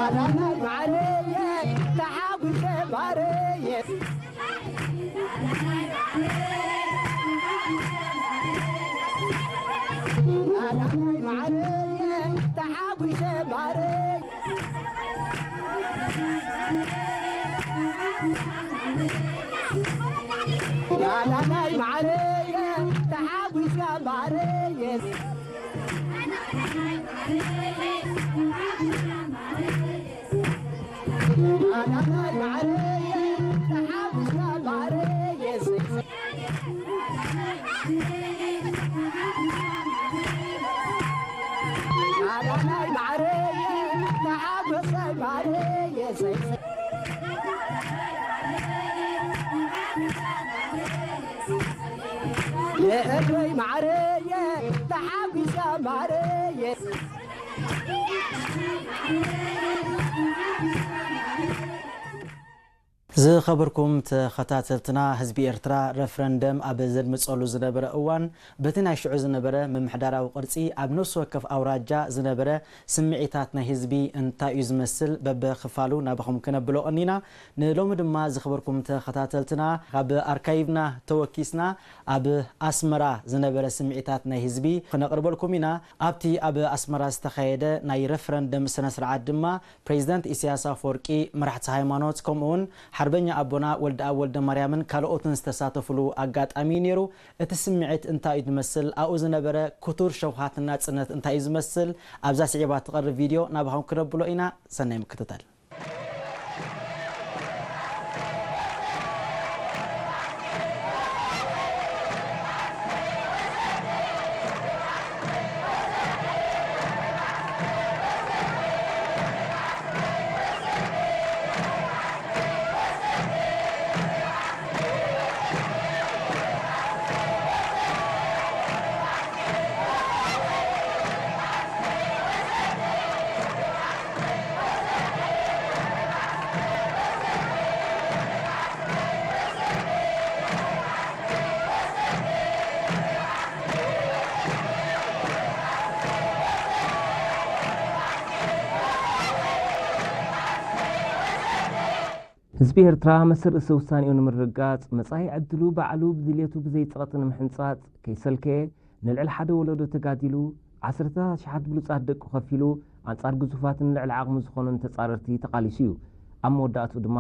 ኣዳናይ ማዕረየ ተሓጒሰ ማረየ። ኣዳናይ ማዕረየ ተሓጒሰ ማረየ። ኣዳናይ ማዕረየ ተሓጒሰ ማረየ። የእዶይ ማዕረየ ተሓጒሳ ማረየ። ዝኸበርኩም ተኸታተልትና፣ ህዝቢ ኤርትራ ረፍረንደም ኣብ ዘድምጸሉ ዝነበረ እዋን፣ በቲ ናይ ሽዑ ዝነበረ ምምሕዳራዊ ቅርጺ ኣብ ነፍሲ ወከፍ ኣውራጃ ዝነበረ ስምዒታት ናይ ህዝቢ እንታይ እዩ ዝመስል፣ በበኽፋሉ ናባኹም ክነብሎ ቀኒና። ንሎሚ ድማ ዝኸበርኩም ተኸታተልትና፣ ካብ ኣርካይቭና ተወኪስና ኣብ ኣስመራ ዝነበረ ስምዒታት ናይ ህዝቢ ክነቕርበልኩም ኢና። ኣብቲ ኣብ ኣስመራ ዝተኻየደ ናይ ረፍረንደም ስነ ስርዓት ድማ ፕሬዚደንት ኢሳያስ ኣፈወርቂ፣ መራሕቲ ሃይማኖት፣ ከምኡውን ሓርበኛ ኣቦና ወልደኣብ ወልደማርያምን ካልኦትን ዝተሳተፉሉ ኣጋጣሚ እዩ ነይሩ። እቲ ስምዒት እንታይ እዩ ዝመስል? ኣብኡ ዝነበረ ክቱር ሸውሃት ናጽነት እንታይ እዩ ዝመስል? ኣብዛ ስዒባ ትቐርብ ቪድዮ ናባኹም ክነብሎ ኢና። ሰናይ ምክትታል። ህዝቢ ኤርትራ መሰል ርእሰ ውሳኔኡ ንምርግጋጽ፣ መጻኢ ዕድሉ ባዕሉ ብድልየቱ ብዘይ ጸቕጢ ንምሕንጻጽ ከይሰልከየ፣ ንልዕሊ ሓደ ወለዶ ተጋዲሉ፣ ዓሰርተታት ኣሽሓት ብሉጻት ደቁ ከፊሉ፣ ኣንጻር ግዙፋትን ልዕሊ ዓቕሙ ዝኾኑን ተጻረርቲ ተቓሊሱ እዩ። ኣብ መወዳእትኡ ድማ፣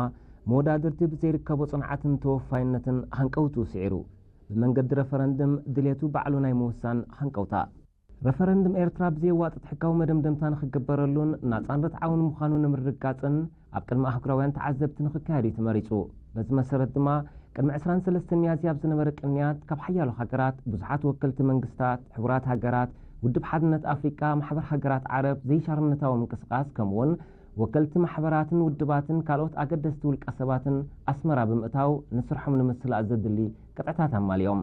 መወዳድርቲ ብዘይርከቦ ጽንዓትን ተወፋይነትን ሃንቀውትኡ ስዒሩ። ብመንገዲ ረፈረንድም ድሌቱ ባዕሉ ናይ ምውሳን ሃንቀውታ። ረፈረንድም ኤርትራ ብዘየዋጥጥ ሕጋዊ መደምደምታ ንኽግበረሉን ናጻን ርትዓውን ምዃኑ ንምርግጋጽን ኣብ ቅድሚ ኣህጉራውያን ተዓዘብቲ ንኽካየድ እዩ ተመሪጹ። በዚ መሰረት ድማ ቅድሚ ዕስራን ሰለስተን ሚያዝያ ኣብ ዝነበረ ቅንያት ካብ ሓያሎ ሃገራት ብዙሓት ወከልቲ መንግስታት፣ ሕቡራት ሃገራት፣ ውድብ ሓድነት ኣፍሪቃ፣ ማሕበር ሃገራት ዓረብ፣ ዘይሻርነታዊ ምንቅስቓስ ከምኡውን ወከልቲ ማሕበራትን ውድባትን ካልኦት ኣገደስቲ ውልቀ ሰባትን ኣስመራ ብምእታው ንስርሖም ንምስላጥ ዘድሊ ቅጥዕታት ኣማሊኦም።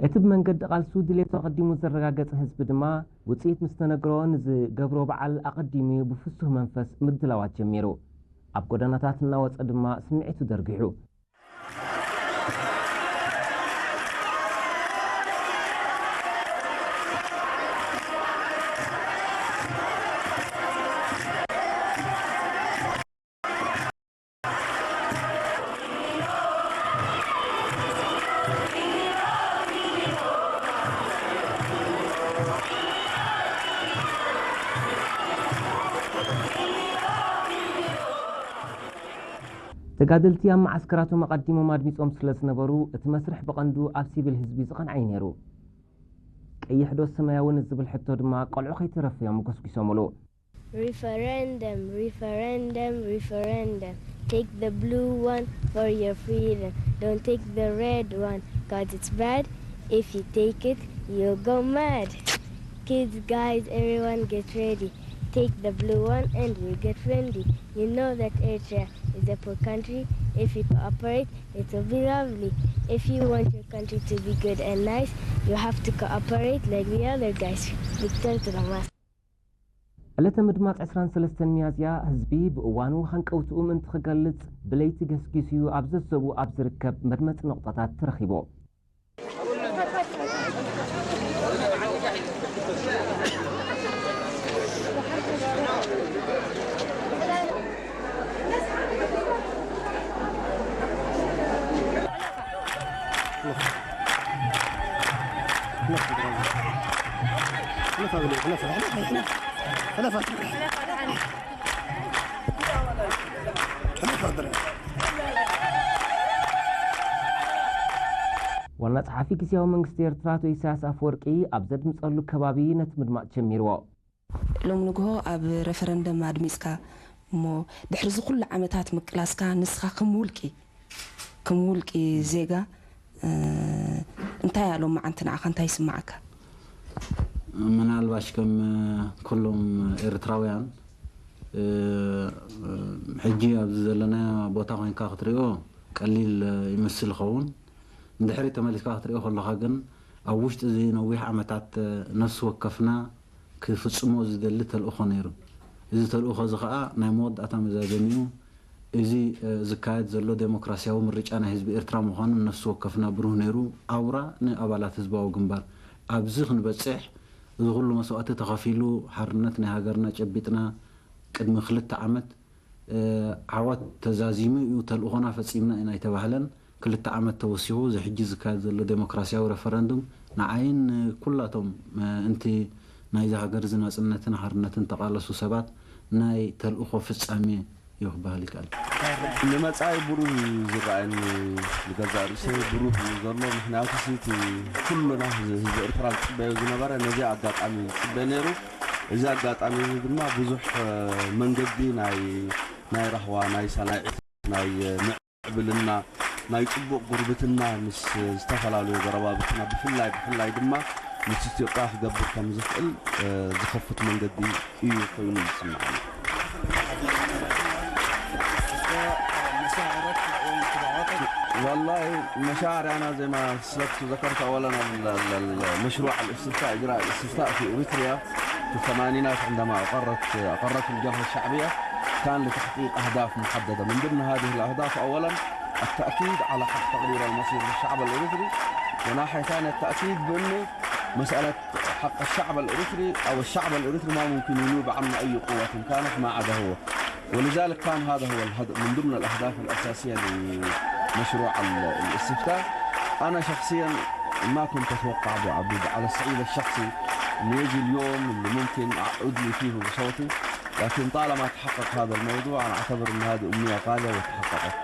እቲ ብመንገዲ ቃልሱ ድሌቱ ኣቐዲሙ ዘረጋገጸ ህዝቢ ድማ፣ ውጽኢት ምስ ተነግሮ፣ ንዝገብሮ በዓል ኣቐዲሙ ብፍሱህ መንፈስ ምድላዋት ጀሚሩ። ኣብ ጎደናታት እናወጸ ድማ ስምዒቱ ደርጊሑ። ተጋደልቲ ኣብ መዓስከራቶም ኣቐዲሞም ኣድሚጾም ስለ ዝነበሩ፣ እቲ መስርሕ ብቐንዱ ኣብ ሲቪል ህዝቢ ዝቐንዐ እዩ ነይሩ። ቀይሕ ዶ ሰማያዊ ንዝብል ሕቶ ድማ፣ ቆልዑ ከይተረፉ እዮም ጎስጒሶምሉ። Referendum, referendum, referendum. Take the blue one for your freedom. Don't take the red one, 'cause it's bad. If you take it, you'll go mad. Kids, guys, everyone get ready. Take the blue one and we'll get friendly. You know that Eritrea is a poor country. If you cooperate, it will be lovely. If you want your country to be good and nice, you have to cooperate like the other guys. Victor Thomas. ዕለተ ምድማፅ ዕስራን ሰለስተን ሚያዝያ ህዝቢ ብእዋኑ ሃንቀውትኡ ምእንቲ ክገልፅ ብለይቲ ገስጊሱ እዩ ኣብ ዘዘቡ ኣብ ዝርከብ መድመፂ ነቑጣታት ተረኺቡ። ዋና ጸሓፊ ግዝያዊ መንግስቲ ኤርትራ ኣቶ ኢሳያስ ኣፈወርቂ ኣብ ዘድምጸሉ ከባቢ ነቲ ምድማጽ ጀሚርዎ። ሎም ንግሆ ኣብ ረፈረንደም ኣድሚጽካ እሞ ድሕሪ እዚ ኩሉ ዓመታት ምቅላስካ ንስኻ ከም ውልቂ ከም ውልቂ ዜጋ እንታይ እያ ሎም መዓንቲ ንዓኻ እንታይ ይስምዓካ? ምናልባሽ ከም ኩሎም ኤርትራውያን ሕጂ ኣብዚ ዘለናዮ ቦታ ኮይንካ ክትሪኦ ቀሊል ይመስል ይኸውን። ንድሕሪት ተመሊስካ ክትሪኦ ከለኻ ግን ኣብ ውሽጢ እዚ ነዊሕ ዓመታት ነፍሲ ወከፍና ክፍጽሞ ዝደሊ ተልእኾ ነይሩ። እዚ ተልእኾ እዚ ኸኣ ናይ መወዳእታ መዛዘሚኡ እዚ ዝካየድ ዘሎ ዴሞክራስያዊ ምርጫ ናይ ህዝቢ ኤርትራ ምዃኑ ንነፍሲ ወከፍና ብሩህ ነይሩ። ኣውራ ንኣባላት ህዝባዊ ግንባር ኣብዚ ክንበጽሕ እዚ ኩሉ መስዋእቲ ተኸፊሉ ሓርነት ናይ ሃገርና ጨቢጥና ቅድሚ ክልተ ዓመት ዓወት ተዛዚሙ እዩ ተልእኾና ፈጺምና ኢና ኣይተባህለን። ክልተ ዓመት ተወሲኹ እዚ ሕጂ ዝካየድ ዘሎ ዴሞክራስያዊ ረፈረንዱም ንዓይን ንኩላቶም ምእንቲ ናይዚ ሃገር እዚ ናጽነትን ሓርነትን ተቓለሱ ሰባት ናይ ተልእኾ ፍጻሜ እዩ ክበሃል ይከኣል። ንመጻኢ ብሩህ እዩ ዝረኣየኒ፣ ንገዛእ ርእሰይ ብሩህ እዩ ዘሎ። ምኽንያቱ እቲ ኩልና ህዝቢ ኤርትራ ዝጽበዮ ዝነበረ ነዚ ኣጋጣሚ እዩ ዝጽበ ነይሩ። እዚ ኣጋጣሚ እዚ ድማ ብዙሕ መንገዲ ናይ ናይ ራህዋ፣ ናይ ሰላዒ፣ ናይ ምዕብልና፣ ናይ ጽቡቕ ጉርብትና ምስ ዝተፈላለዩ ጎረባብትና ብፍላይ ብፍላይ ድማ ምስ ኢትዮጵያ ክገብር ከም ዝኽእል ዝኸፍት መንገዲ እዩ ኮይኑ ዝስምዓኒ። والله مشاعري أنا زي ما سلفت وذكرت أولا المشروع الاستفتاء، إجراء الاستفتاء في إريتريا في الثمانينات عندما أقرت أقرته الجبهة الشعبية كان لتحقيق أهداف محددة. من ضمن هذه الأهداف أولا التأكيد على حق تقرير المصير للشعب الإريتري، وناحية ثانية التأكيد بأنه مسألة حق الشعب الإريتري أو الشعب الإريتري ما ممكن ينوب عنه أي قوة كانت ما عدا هو. ولذلك كان هذا هو الهدف من ضمن الأهداف الأساسية لمشروع الاستفتاء. أنا شخصيا ما كنت أتوقع على الصعيد الشخصي أن يجي اليوم اللي ممكن أدلي فيه بصوتي، لكن طالما تحقق هذا الموضوع أنا أعتبر أن هذه أمنية غالية وتحققت.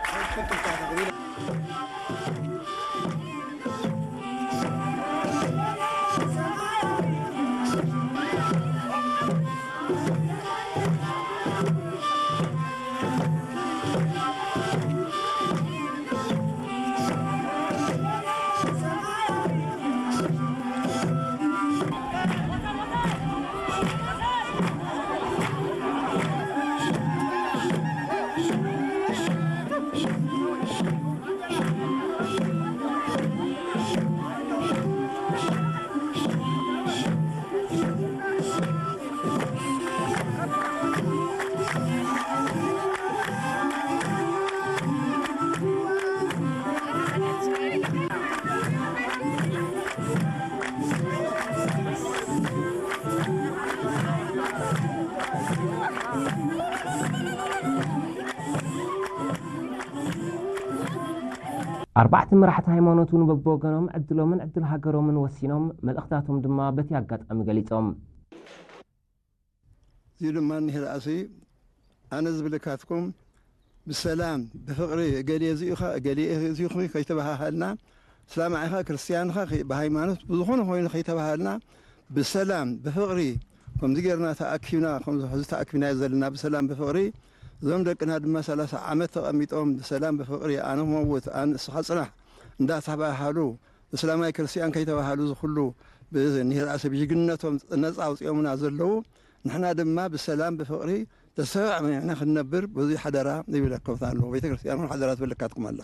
ኣርባዕተ መራሕቲ ሃይማኖት እውን በብወገኖም ዕድሎምን ዕድል ሃገሮምን ወሲኖም መልእኽታቶም ድማ በቲ ኣጋጣሚ ገሊጾም። እዚ ድማ እኒሄ ደኣሲ ኣነ ዝብለካትኩም ብሰላም ብፍቕሪ እገሌ እዚኡኻ እገሌ እዚኹ ከይተበሃሃልና እስላም ኢኻ ክርስትያን ኢኻ ብሃይማኖት ብዝኾነ ኮይኑ ከይተበሃሃልና ብሰላም ብፍቕሪ ከምዚ ጌርና ተኣኪብና ከምዚ ሕዚ ተኣኪብና ዘለና ብሰላም ብፍቕሪ እዞም ደቅና ድማ ሰላሳ ዓመት ተቐሚጦም ብሰላም ብፍቕሪ ኣነ ክመውት ኣነ እስኻ ጽናሕ እንዳተባሃሃሉ እስላማይ ክርስትያን ከይተባሃሉ ዝኹሉ ብኒህራሲ ብጅግንነቶም ነጻ ኣውጺኦምና ዘለዉ ንሕና ድማ ብሰላም ብፍቕሪ ተሰማሚዕና ክንነብር ብዙ ሓደራ ይብለኩም ኣሎ። ቤተ ክርስቲያን እውን ሓደራ ትብለካትኩም ኣላ።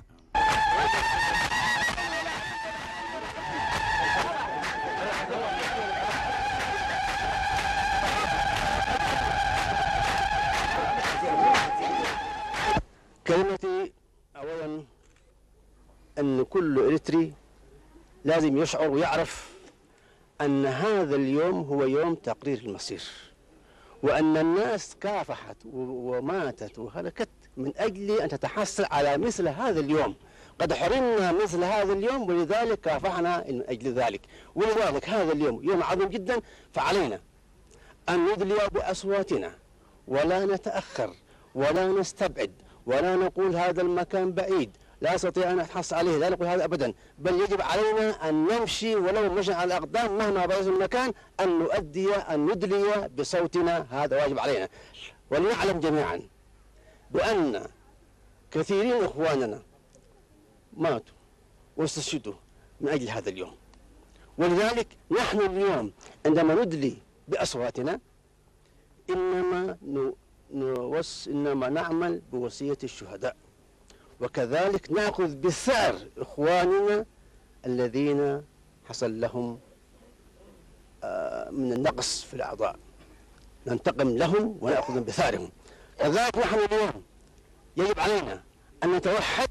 كلمتي أولا أن كل إريتري لازم يشعر ويعرف أن هذا اليوم هو يوم تقرير المصير، وأن الناس كافحت و-، وماتت وهلكت من أجل أن تتحصل على مثل هذا اليوم. قد حرمنا مثل هذا اليوم، ولذلك كافحنا من أجل ذلك. ولذلك هذا اليوم يوم عظيم جدا، فعلينا أن ندلي بأصواتنا ولا نتأخر ولا نستبعد ولا نقول هذا المكان بعيد، لا أستطيع أن أتحصل عليه، لا نقول هذا أبدا، بل يجب علينا أن نمشي ولو مشيا على الأقدام مهما بعد المكان، أن نؤدي، أن ندلي بصوتنا، هذا واجب علينا. ولنعلم جميعا بأن كثيرين إخواننا ماتوا واستشهدوا من أجل هذا اليوم. ولذلك نحن اليوم عندما ندلي بأصواتنا إنما ن-، نوص-، إنما نعمل بوصية الشهداء، وكذلك نأخذ بثأر إخواننا الذين حصل لهم، آه، من النقص في الأعضاء، ننتقم لهم ونأخذ بثأرهم. كذلك نحن اليوم يجب علينا أن نتوحد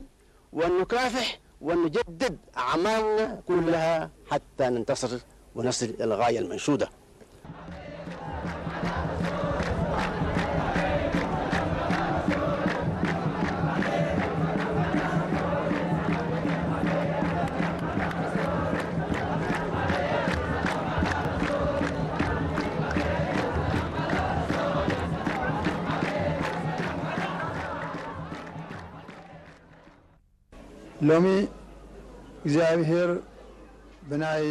وأن نكافح وأن نجدد أعمالنا كلها حتى ننتصر ونصل إلى الغاية المنشودة. ሎሚ እግዚኣብሔር ብናይ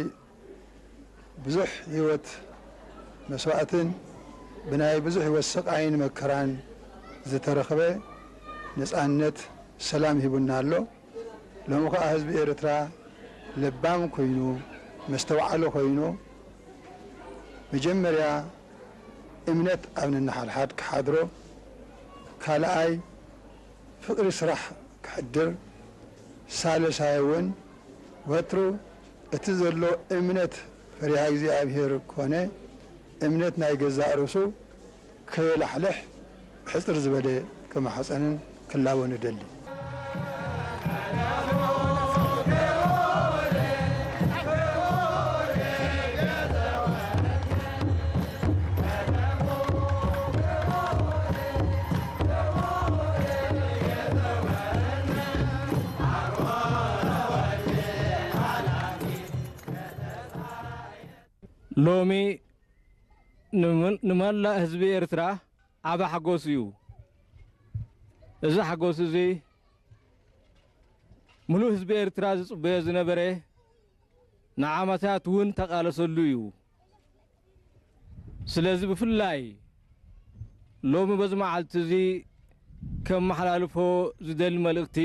ብዙሕ ህይወት መስዋእትን ብናይ ብዙሕ ህይወት ስቓይን መከራን ዝተረኽበ ነጻነት፣ ሰላም ሂቡና ኣሎ። ሎሚ ኸኣ ህዝቢ ኤርትራ ለባም ኮይኑ፣ መስተውዓሊ ኮይኑ፣ መጀመርያ እምነት ኣብ ነንሓድሓድ ክሓድሮ፣ ካልኣይ ፍቕሪ ስራሕ ክሕድር፣ ሳልሳይ እውን ወትሩ እቲ ዘሎ እምነት ፈሪሃ እግዚኣብሔር ኮነ እምነት ናይ ገዛእ ርእሱ ከየላሕልሕ ሕጽር ዝበለ ክማሕጸንን ክላቦን እደሊ። ሎሚ ንመ-፣ ንመላእ ህዝቢ ኤርትራ ዓቢ ሓጎስ እዩ። እዚ ሓጎስ እዚ ምሉእ ህዝቢ ኤርትራ ዝጽበዮ ዝነበረ፣ ንዓመታት እውን ተቓለሰሉ እዩ። ስለዚ ብፍላይ ሎሚ በዚ መዓልቲ እዚ ከመሓላልፎ ዝደሊ መልእኽቲ፣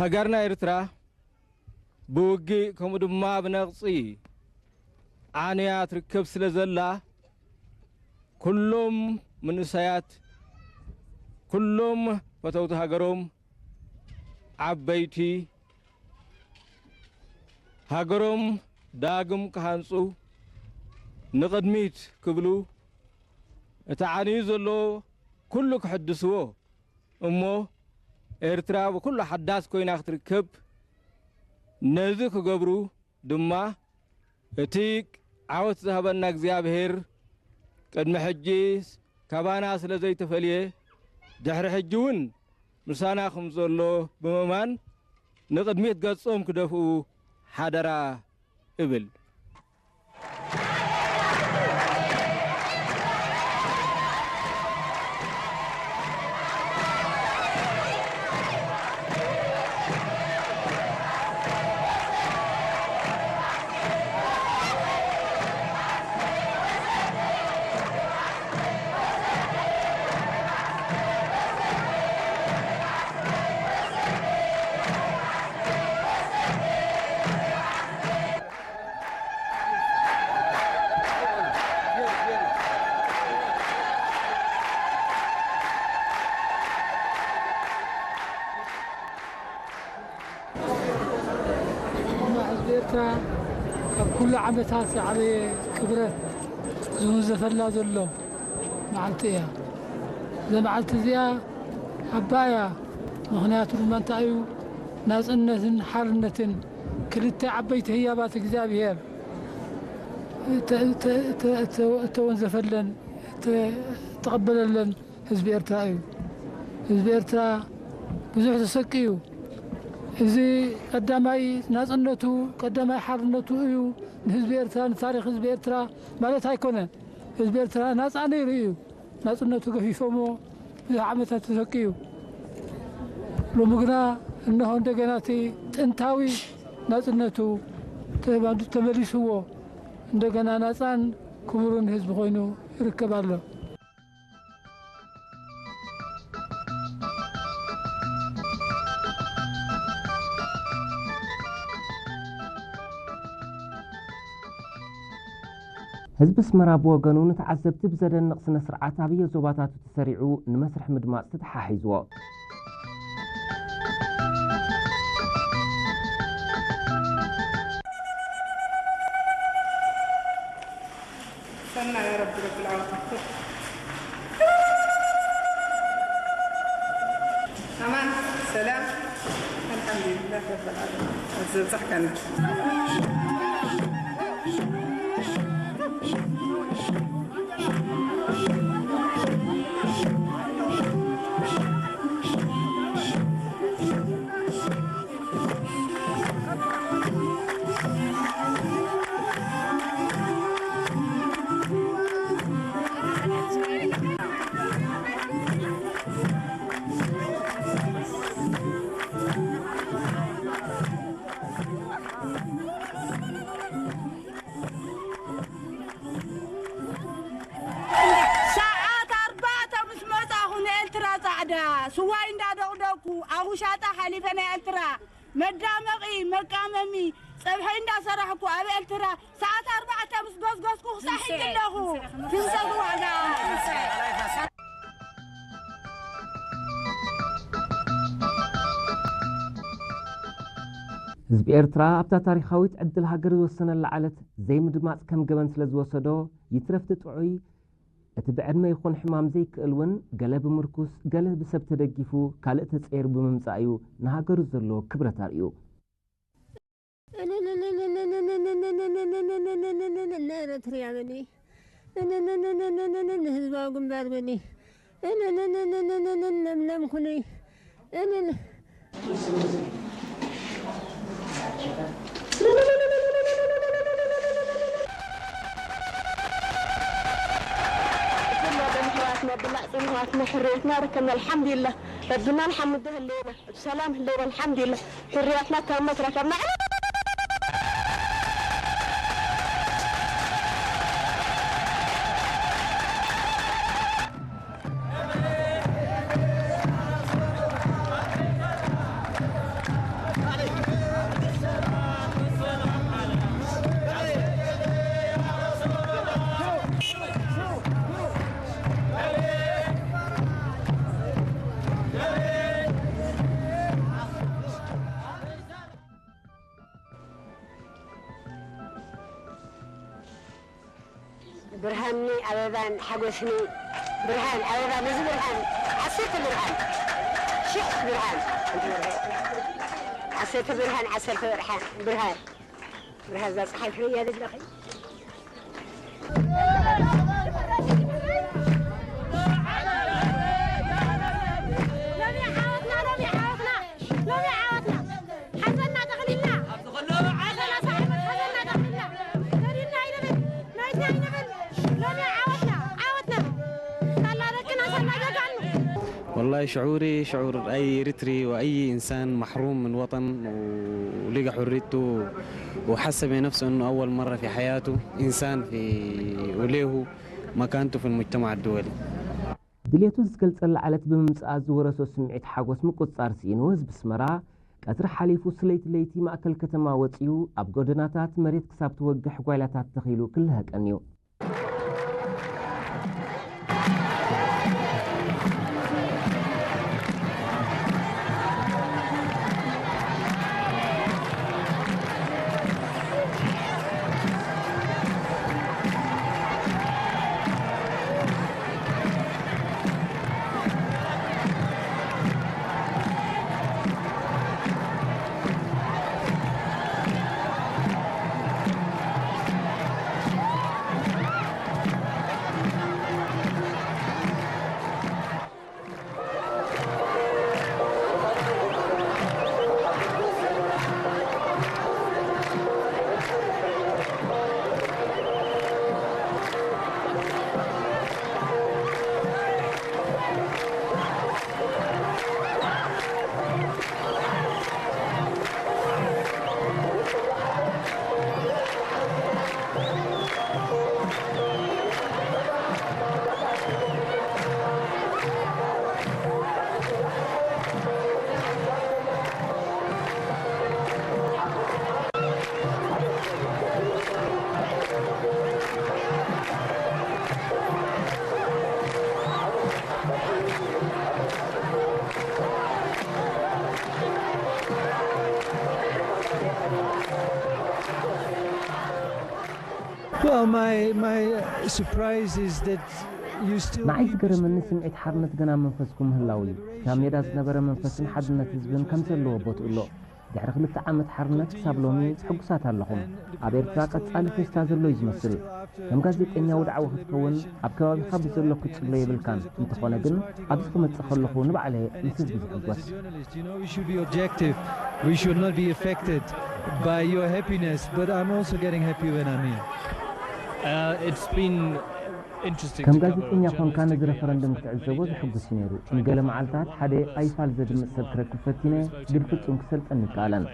ሃገርና ኤርትራ ብውግእ ከምኡ ድማ ብነቕጺ ዓንያ ትርከብ ስለ ዘላ፣ ኩሎም መንእሰያት፣ ኩሎም ፈተውቲ ሃገሮም፣ ዓበይቲ፣ ሃገሮም ዳግም ክሃንጹ፣ ንቕድሚት ክብሉ፣ እቲ ዓንዩ ዘሎ ኩሉ ክሕድስዎ፣ እሞ ኤርትራ ብኩሉ ሓዳስ ኮይና ክትርከብ፣ ነዚ ክገብሩ ድማ እቲ ዓወት ዝሃበና እግዚኣብሔር ቅድሚ ሕጂ ካባና ስለ ዘይተፈልየ፣ ድሕሪ ሕጂ እውን ምሳና ከም ዘሎ ብምእማን ንቕድሚት ገጾም ክደፍኡ ሓደራ እብል። ዓመታት ዝዓበየ ክብረት ዝውንዘፈላ ዘሎ መዓልቲ እያ። እዛ መዓልቲ እዚኣ ዓባይ እያ። ምኽንያቱ ድማ እንታይ እዩ? ናጽነትን ሓርነትን ክልተ ዓበይቲ ህያባት እግዚኣብሔር እተ-፣ እተ-፣ እተ-፣ እተ-፣ እተወንዘፈለን፣ እተ-፣ እተቐበለለን ህዝቢ ኤርትራ እዩ። ህዝቢ ኤርትራ ብዙሕ ተሰቅዩ። እዚ ቀዳማይ ናጽነቱ፣ ቀዳማይ ሓርነቱ እዩ። ንህዝቢ ኤርትራ፣ ንታሪኽ ህዝቢ ኤርትራ ማለት ኣይኮነን። ህዝቢ ኤርትራ ናጻ ነይሩ እዩ። ናጽነቱ ገፊፎሞ ብዙሕ ዓመታት ተሰቅዩ። ሎሚ ግና እነሆ እንደገና እቲ ጥንታዊ ናጽነቱ ተመ-፣ ተመሊስዎ፣ እንደገና ናጻን ክቡርን ህዝቢ ኮይኑ ይርከብ ኣሎ። ህዝቢ ኣስመራ ብወገኑ፣ ንተዓዘብቲ ብዘደንቕ ስነ ስርዓት ኣብ ኣየዞባታቱ ተሰሪዑ ንመስርሕ ምድማጽ ተተሓሒዝዎ። ሰና ያ ረቢ ረብል ዓለሚን። ኣማን ሰላም ኣልሓምዱሊላህ ረብል ዓለሚን። ኣብዚ በጻሕካና። ሰዓት ኣርባዕተ ምስ መጻኹ ንኤርትራ ጻዕዳ ስዋይ እንዳደቕደቕኩ ኣኹሻጣ ሓሊፈ ናይ ኤርትራ መዳመቒ መቃመሚ ጸብሒ እንዳሰራሕኩ ኣብ ኤርትራ ሰዓት ኣርባዕተ ምስ ጎስጎስኩ ክሳብ ሕጂ ኣለኹ። ትንሳእ ዋጋ። ህዝቢ ኤርትራ ኣብታ ታሪኻዊት ዕድል ሃገር ዝወሰነላ ዕለት ዘይምድማጽ ከም ገበን ስለ ዝወሰዶ፣ ይትረፍ እቲ ጥዑይ፣ እቲ ብዕድመ ይኹን ሕማም ዘይክእል እውን፣ ገለ ብምርኩስ፣ ገለ ብሰብ ተደጊፉ፣ ካልእ ተጸይሩ ብምምጻእ እዩ ንሃገሩ ዘለዎ ክብረት ኣርእዩ። ንኤረትርያ በሊ፣ ንህዝባዊ ግንባር በሊ፣ ለምለም ኩኒ። ኩላቶም ኣሕዋትና ብላዕ ጽንዋትና ሕርየትና ረከብና፣ ኣልሓምዱሊላህ። ረብና ንሓምዶ ህልየና። ብሰላም ህልየና፣ ኣልሓምዱሊላህ። ሕርያትና ካብ መትረከብና። ብርሃንኒ ኣበባን ሓጎስኒ ብርሃን ኣበባ ነዚ ብርሃን ዓሰርተ ብርሃን ሽሕ ብርሃን ዓሰርተ ብርሃን ዓሰርተ ብርሃን ብርሃን ብርሃን እዛ ፀሓይ ፍረያ ዘለኺ። ሎሚ ዓወትና፣ ሎሚ ዓወትና፣ ሎሚ ዓወትና። ሓዘንና ተኽሊልና። ሰላሳ ዓመት ሓዘንና ተኽሊልና። ገዲልና ኣይንብል፣ መይትና ኣይንብል። ሎሚ ዓወትና፣ ዓወትና። ሳላ ደቅና፣ ሳላ ጀጋኑ። والله شعوري شعور أي إريتري وأي إنسان محروم من وطن ولقى حريته وحس بنفسه إنه أول مرة في حياته إنسان في وليه مكانته في المجتمع الدولي. ድሌቱ ዝገልጸላ ዕለት ብምምጽኣ ዝወረሶ ስምዒት ሓጎስ ምቁጽጻር ስኢኑ፣ ህዝቢ ኣስመራ ቀትሪ ሓሊፉ ስለይቲ ለይቲ ማእከል ከተማ ወጺኡ ኣብ ጎደናታት መሬት ክሳብ ትወግሕ ጓይላታት ተኺሉ ክልሀቀን እዩ። Well, my, my surprise is that you still ንዓይ ዝገረመኒ ስምዒት ሓርነት ገና ኣብ መንፈስኩም ምህላው እዩ። እቲ ኣብ ሜዳ ዝነበረ መንፈስን ሓድነት ህዝብን ከም ዘለዎ ቦትኡ ኣሎ። ድሕሪ ክልተ ዓመት ሓርነት ክሳብ ሎሚ ሕጉሳት ኣለኹም። ኣብ ኤርትራ ቀጻሊ ፌስታ ዘሎ እዩ ዝመስል። ከም ጋዜጠኛ ወድዓዊ ክትከውን ኣብ ከባቢኻ ብዘሎ ክትጽሎ የብልካን። እንተኾነ ግን ኣብዚ ክመጽእ ከለኹ ንባዕለየ ምስ ህዝቢ ዝሕጎስ። Journalist, you know, we should be objective. We should not be affected by your happiness, but I'm also getting happy when I'm here. Uh, it's been interesting ከም to cover ጋዜጠኛ ኮንካ ነዚ journalistically. ረፈረንደም ክትዕዘቦ ዘሕጉስ እዩ ነይሩ። ንገለ መዓልታት ሓደ ኣይፋል ዘድምፅ ሰብ ክረክብ ፈቲነ፣ ግን ፍጹም ክሰልጠኒ ይከኣለን።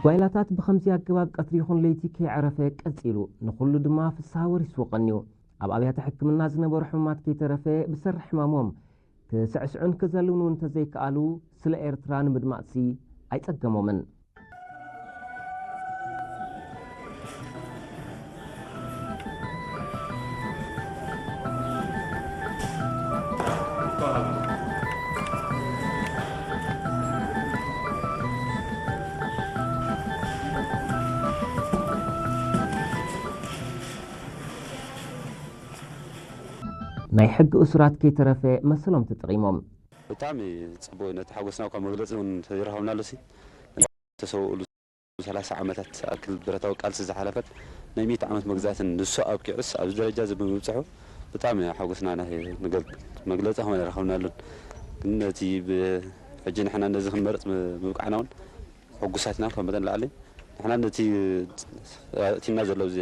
ጓይላታት ብኸምዚ ኣገባብ ቀትሪ ይኹን ለይቲ ከይዐረፈ ቀጺሉ፣ ንኹሉ ድማ ፍስሃ ወሪስዎ ቀንዩ። ኣብ ኣብያተ ሕክምና ዝነበሩ ሕሙማት ከይተረፈ ብሰሪ ሕማሞም ክስዕስዑን ክዘልውኑን እንተዘይከኣሉ፣ ስለ ኤርትራ ንምድማጽሲ ኣይጸገሞምን። ናይ ሕጊ እሱራት ከይተረፈ መሰሎም ተጠቒሞም። ብጣዕሚ ጽቡቕ እዩ። ነቲ ሓጎስና እኳ መግለጺ እውን ተይረኸብናሉ ሲ ተሰውእሉ ሰላሳ ዓመታት ኣክል ብረታዊ ቃልሲ ዝሓለፈት ናይ ሚእቲ ዓመት መግዛእትን ንሱ ኣብቂዑስ ኣብዚ ደረጃ እዚ ብምብጽሑ ብጣዕሚ ሓጎስና ናይ ንገል-፣ መግለጺ ከመ ረኸብናሉን። ግን ነቲ ብ-፣ ሕጂ ንሕና ነዚ ክንመርጽ ም-፣ ምብቃዕና እውን ሕጉሳትና ካብ መጠን ላዕሊ ንሕና ነቲ ኣእቲና ዘሎ እዚ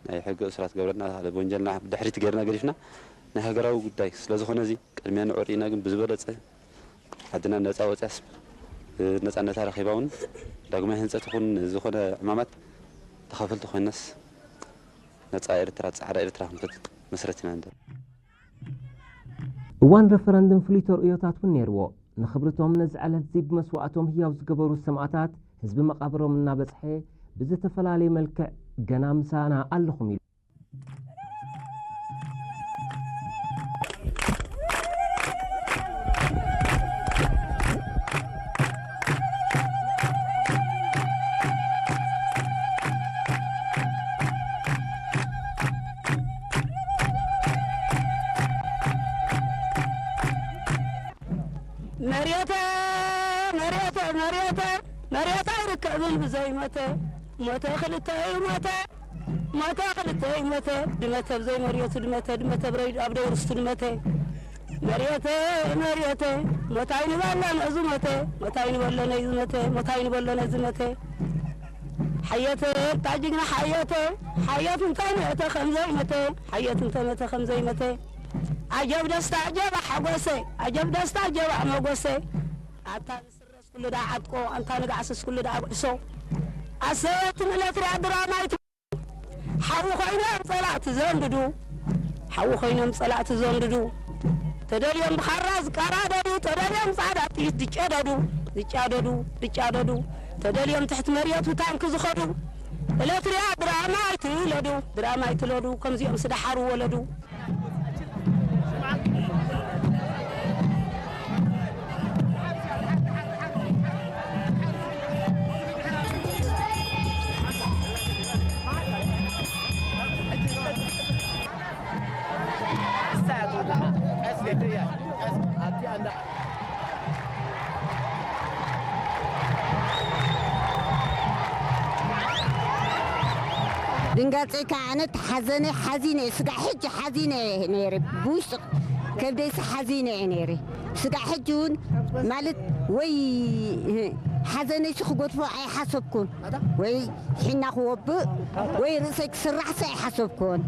ናይ ሕጊ እሱራት ገብረና ወንጀልና ድሕሪት ገይርና ገዲፍና ናይ ሃገራዊ ጉዳይ ስለ ዝኾነ እዚ ቅድሚያ ንዕርኢና ግን ብዝበለጸ ዓድና ነጻ ወጽያስ ነጻነታ ረኺባ እውን ዳግማይ ህንጸት ይኹን ዝኾነ ዕማማት ተኻፈልቲ ኮይናስ ነጻ ኤርትራ ጻዕዳ ኤርትራ ክንፈጥር መስረት ኢና እንደ እዋን ረፈረንድም ፍሉይ ተርእዮታት እውን ነይርዎ። ንኽብርቶም ነዚ ዕለት እዚ ብመስዋእቶም ህያው ዝገበሩ ሰማእታት ህዝቢ መቓብሮም እናበጽሐ ብዝተፈላለየ መልክዕ ገና ምሳና ኣለኹም ኢሉ። መሬተ መሬተ መሬተ መሬት ኣይርከብን ብዘይ መተ ሞተ ክልተ እዩ ሞተ ሞተ ክልተ እዩ ሞተ ድመተ ብዘይ መሬቱ ድመተ ድመተ ብረይ ኣብ ደውርስቱ ድመተ መሬተ መሬተ ሞታይ ንበሎ ነዚ ሞተ ሞታይ ንበሎ ነዚ ሞተ ሞታይ ንበሎ ነዚ ሞተ ሓየተ እታ ጅግና ሓየተ ሓየት እንተ መተ ከም ዘይመተ ሓየት እንተ መተ ከም ዘይመተ ኣጀብ ደስታ ኣጀብ ሓጎሰ ኣጀብ ደስታ ኣጀብ መጎሰ ኣታ ንስረስ ኩሉ ዳ ዓጥቆ ኣንታ ንጋዕስስ ኩሉ ዳ ጉዕሶ ኣሰበቲ ምለትርያ ድራማይት ሓዊ ኮይኖም ጸላእቲ ዘንድዱ ሓዊ ኮይኖም ጸላእቲ ዘንድዱ ተደልዮም ብኻራ ዝቀራደዱ ተደልዮም ጻዕዳ ጥይት ዝጨደዱ ዝጫደዱ ዝጫደዱ ተደልዮም ትሕቲ መርየቱ ታንክ ዝኸዱ እለትርያ ድራማ ኣይትለዱ ድራማ ኣይትለዱ ከምዚኦም ስደሓሩ ወለዱ ድንጋጸይ ከዓ ኣነ ሓዘነ ሓዚነ ስጋዕ ሕጂ ሓዚነ ነይረ ብውሽጢ ከብደይሲ ሓዚነ እየ ነይረ ስጋዕ ሕጂ እውን ማለት ወይ ሓዘነይሲ ክጎድፎ ኣይሓሰብኩን ወይ ሒና ክወብእ ወይ ርእሰይ ክስራሕሲ ኣይሓሰብኩን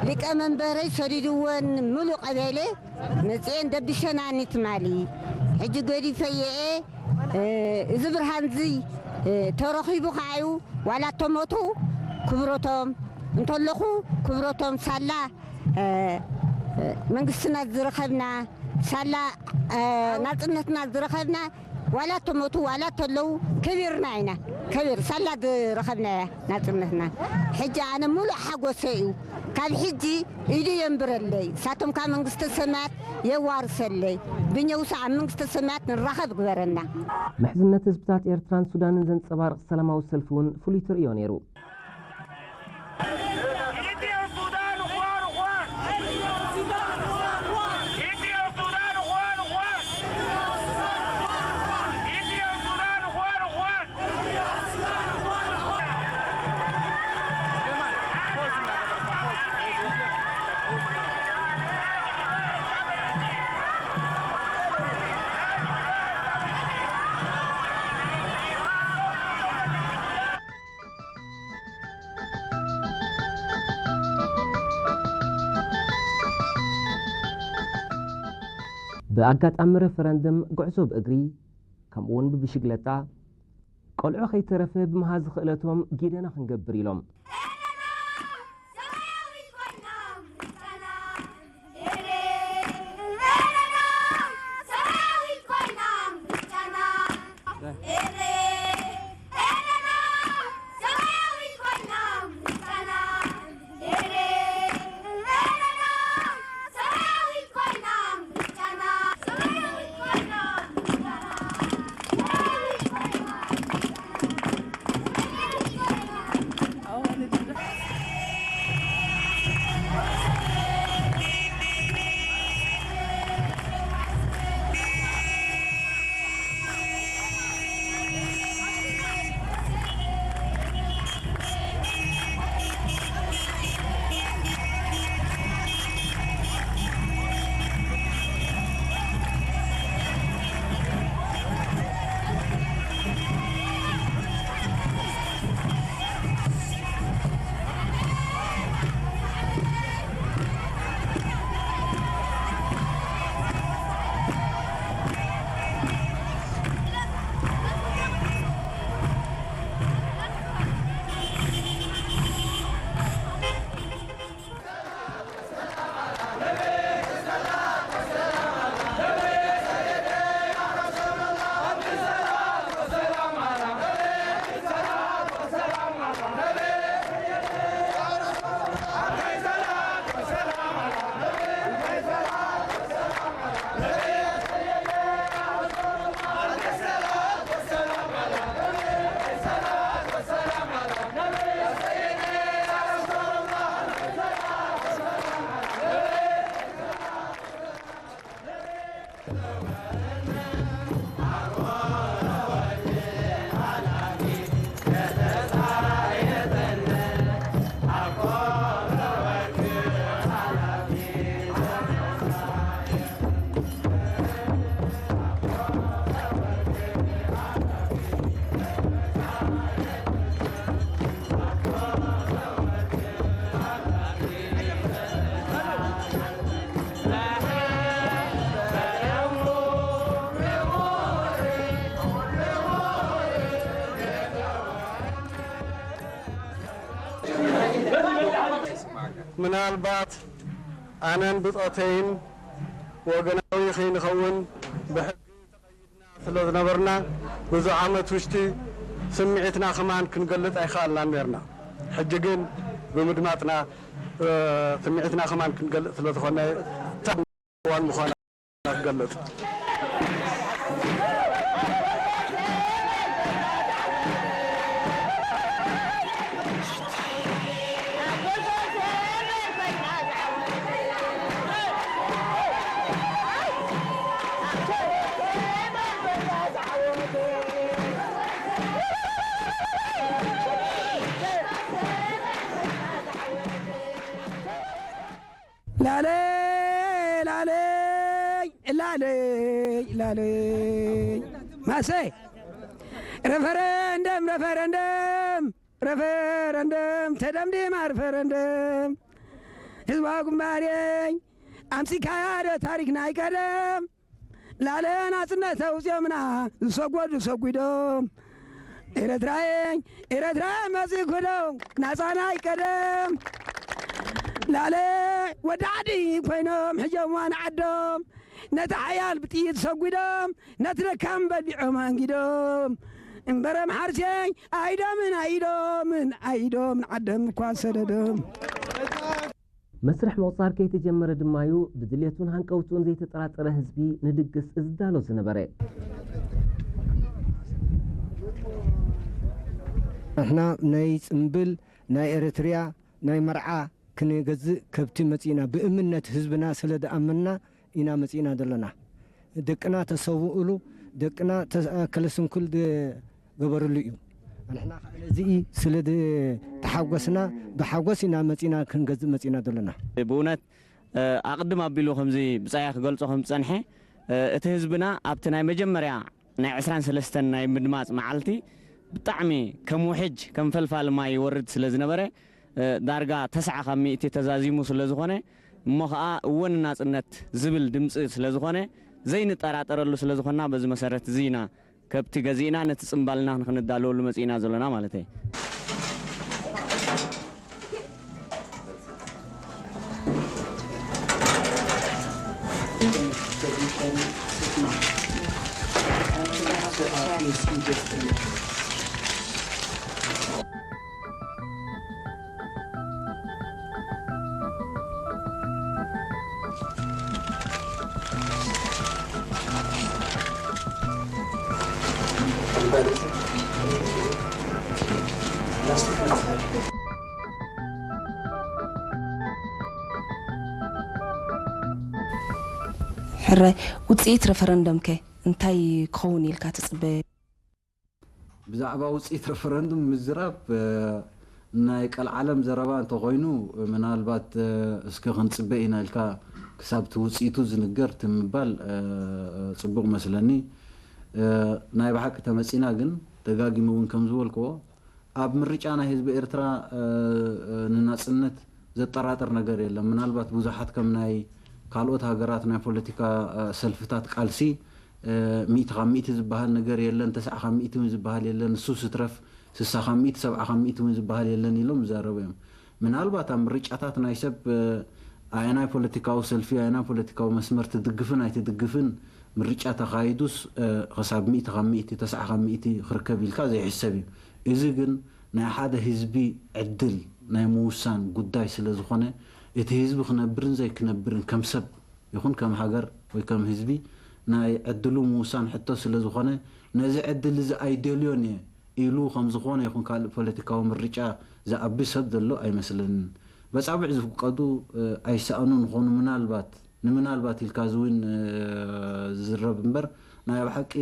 ሊቀ መንበረይ ሰዲድወን ምሉእ ቀበሌ መፅኤን ደብሸናኒ ትማሊ ሕጂ ገዲፈየኤ እዚ ብርሃን እዚ ተረኺቡ ከዓዩ ዋላ እተሞቱ ክብረቶም እንተለኹ ክብረቶም ሳላ መንግስትና ዝረኸብና ሳላ ናጽነትና ዝረኸብና ዋላ ተሞቱ ዋላ ተለዉ ከቢርና ኢና። ከቢር ሳላ ዝረኸብና እያ ናጽነትና። ሕጂ ኣነ ሙሉእ ሓጎሰይ እዩ። ካብ ሕጂ ኢዱ የንብረለይ፣ ሳቶም ካብ መንግስተ ሰማያት የዋርሰለይ። ብኘውሳ ኣብ መንግስተ ሰማያት ንራኸብ ግበረና። ምሕዝነት ህዝብታት ኤርትራን ሱዳንን ዘንጸባርቕ ሰላማዊ ሰልፊ እውን ፍሉይ ተርእዮ ነይሩ። ብኣጋጣሚ ረፈረንደም ጉዕዞ ብእግሪ ከምኡውን ብብሽግለጣ ቆልዑ ከይተረፈ ብመሃዚ ክእለቶም ጊደና ክንገብር ኢሎም። ምናልባት ኣነን ብጾተይን ወገናዊ ከይንኸውን ብሕጊ ተቐይድና ስለ ዝነበርና፣ ብዙሕ ዓመት ውሽጢ ስምዒትና ከማን ክንገልጽ ኣይከኣልናን ነርና። ሕጂ ግን ብምድማጽና፣ ስምዒትና ከማን ክንገልጽ ስለ ዝኾነ፣ እዋን ምዃና ክገልጽ። ላለይ ላለይ ላለይ ላለይ ማሰ ረፈረንደም ረፈረንደም ረፈረንደም ተደምዲማ ረፈረንደም ህዝባዊ ግንባሬ ኣምሲካያ ዶ ታሪክ ናይ ቀደም ላለ ናጽነት ኣውጺኦምና ዝሰጎዱ ሰጒዶም ኤረትራየ ኤረትራየ መጺእኩዶ ናጻናይ ቀደም ላለ ወዲ ዓዲ ኮይኖም ሕጂ እዋን ዓዶም ነቲ ሓያል ብጥይት ሰጒዶም፣ ነቲ ደካም በሊዖም ኣንጊዶም። እምበረም ሓርሴይ ኣይዶምን ኣይዶምን ኣይዶም ንዓደም እኳ ሰደዶም። መስርሕ ምቑጻር ከይተጀመረ ድማዩ ብድልየቱን ሃንቀውትኡን ዘይተጠራጠረ ህዝቢ ንድግስ ዝዳሎ ዝነበረ። ንሕና ናይ ጽምብል ናይ ኤርትርያ ናይ መርዓ ክንገዝእ ከብቲ መጺእና ብእምነት ህዝብና ስለ ዝኣመንና ኢና መጺእና ዘለና። ደቅና ተሰውእሉ ደቅና ኣከለ ስንኩል ዝገበርሉ እዩ። ንሕና ከዓ ነዚ ስለ ዝተሓጎስና ብሓጎስ ኢና መጺእና ክንገዝእ መጺእና ዘለና። ብእውነት ኣቕድም ኣቢሉ ከምዚ ብጻያ ክገልጾ ከም ዝጸንሐ እቲ ህዝብና ኣብቲ ናይ መጀመርያ ናይ ዕስራን ሰለስተን ናይ ምድማጽ መዓልቲ ብጣዕሚ ከም ውሕጅ ከም ፈልፋሊ ማይ ይወርድ ስለ ዝነበረ ዳርጋ ተስዓ ካብ ሚእቲ ተዛዚሙ ስለ ዝኾነ እሞ ኸኣ እወ ንናጽነት ዝብል ድምጺ ስለ ዝኾነ ዘይንጠራጠረሉ ስለ ዝኾንና በዚ መሰረት እዚ ኢና ከብቲ ገዚእና ነቲ ጽምባልና ንኽንዳለወሉ መጺእና ዘሎና ማለት እየ። ሕራይ ውፅኢት ረፈረንደምከ እንታይ ክኸውን ኢልካ ትፅበ? ብዛዕባ ውፅኢት ረፈረንዱም ምዝራብ ናይ ቀልዓለም ዘረባ እንተኾይኑ ምናልባት እስከ ክንፅበ ኢና ኢልካ ክሳብ እቲ ውፅኢቱ ዝንገር እቲ ምባል ፅቡቕ መስለኒ። ናይ ብሓቂ ተመፂና ግን ደጋጊመ እውን ከም ዝበልክዎ ኣብ ምርጫ ናይ ህዝቢ ኤርትራ ንናጽነት ዘጠራጥር ነገር የለን። ምናልባት ብዙሓት ከም ናይ ካልኦት ሃገራት ናይ ፖለቲካ ሰልፍታት ቃልሲ ሚእቲ ካብ ሚእቲ ዝበሃል ነገር የለን፣ ተስዓ ካብ ሚእቲ እውን ዝበሃል የለን፣ ንሱ ስትረፍ ስሳ ካብ ሚእቲ ሰብዓ ካብ ሚእቲ እውን ዝበሃል የለን ኢሎም ይዛረቡ እዮም። ምናልባት ኣብ ምርጫታት ናይ ሰብ ኣየናይ ፖለቲካዊ ሰልፊ ኣየናይ ፖለቲካዊ መስመር ትድግፍን ኣይትድግፍን ምርጫ ተኻይዱስ ክሳብ ሚእቲ ካብ ሚእቲ ተስዓ ካብ ሚእቲ ክርከብ ኢልካ ዘይሕሰብ እዩ። እዚ ግን ናይ ሓደ ህዝቢ ዕድል ናይ ምውሳን ጉዳይ ስለ ዝኾነ እቲ ህዝቢ ክነብርን ዘይክነብርን ከም ሰብ ይኹን ከም ሃገር ወይ ከም ህዝቢ ናይ ዕድሉ ምውሳን ሕቶ ስለ ዝኾነ ነዚ ዕድል እዚ ኣይደልዮን እየ ኢሉ ከም ዝኾነ ይኹን ካልእ ፖለቲካዊ ምርጫ ዝኣቢ ሰብ ዘሎ ኣይመስለንን። በጻብዕ ዝፍቀዱ ኣይሰኣኑን ይኾኑ ምናልባት ንምናልባት ኢልካ እዚ እውን ዝዝረብ እምበር ናይ ብሓቂ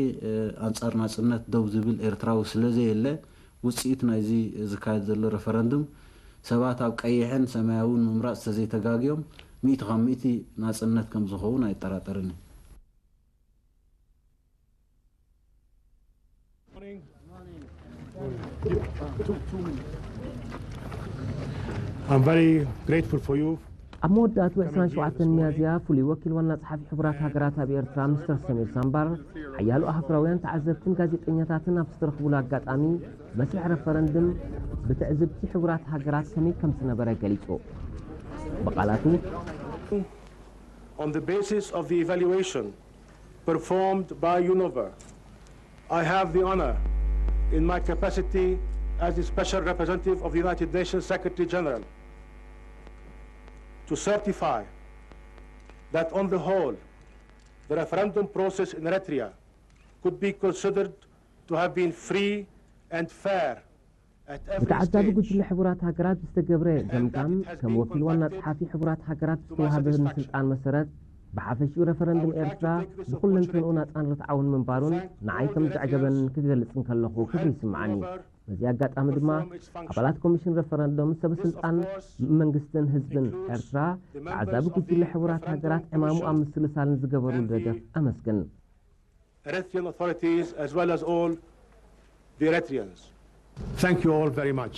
ኣንጻር ናጽነት ደው ዝብል ኤርትራዊ ስለ ዘየለ ውጽኢት ናይዚ ዝካየድ ዘሎ ረፈረንዱም ሰባት ኣብ ቀይሕን ሰማያውን ምምራጽ ተዘይተጋግዮም ሚእቲ ካብ ሚእቲ ናጽነት ከም ዝኸውን ኣይጠራጠርን እዩ። I'm very grateful for you. ኣብ መወዳእቱ ዕስራን ሸውዓተን ሚያዝያ ፍሉይ ወኪል ዋና ጸሓፊ ሕቡራት ሃገራት ኣብ ኤርትራ ሚስተር ሰሚር ሳምባር ሓያሎ ኣህጉራውያን ተዓዘብትን ጋዜጠኛታትን ኣብ ዝተረኽቡሉ ኣጋጣሚ መስርሕ ረፈረንድም ብትዕዝብቲ ሕቡራት ሃገራት ከመይ ከም ዝነበረ ገሊጹ። ብቓላቱ On the basis of the evaluation performed by UNOVA, I have the honor, in my capacity as the Special Representative of the United Nations Secretary General, to certify that on the whole, the referendum process in Eritrea could be considered to have been free and fair at every ብተዓዛቢ stage. ጉጅለ ሕቡራት ሃገራት ብዝተገብረ ገምጋም ከም ወኪል ዋና ጸሓፊ ሕቡራት ሃገራት ዝተዋህበኒ ስልጣን መሰረት ብሓፈሽኡ ረፈረንድም ኤርትራ ብኩለንተንኡ ናጻን ርትዓውን ምንባሩን ንዓይ ከም ዘዕገበንን ክገልጽ እንከለኹ ክብሪ ይስምዓኒ። በዚ ኣጋጣሚ ድማ ኣባላት ኮሚሽን ረፈረንዶም ሰበ ስልጣን መንግስትን ህዝብን ኤርትራ ተዓዛቢ ጉጅለ ሕቡራት ሃገራት ዕማሙ ኣብ ምስልሳል ንዝገበሩሉ ደገፍ ኣመስግን። Eritrean authorities as well as all the Eritreans. Thank you all very much.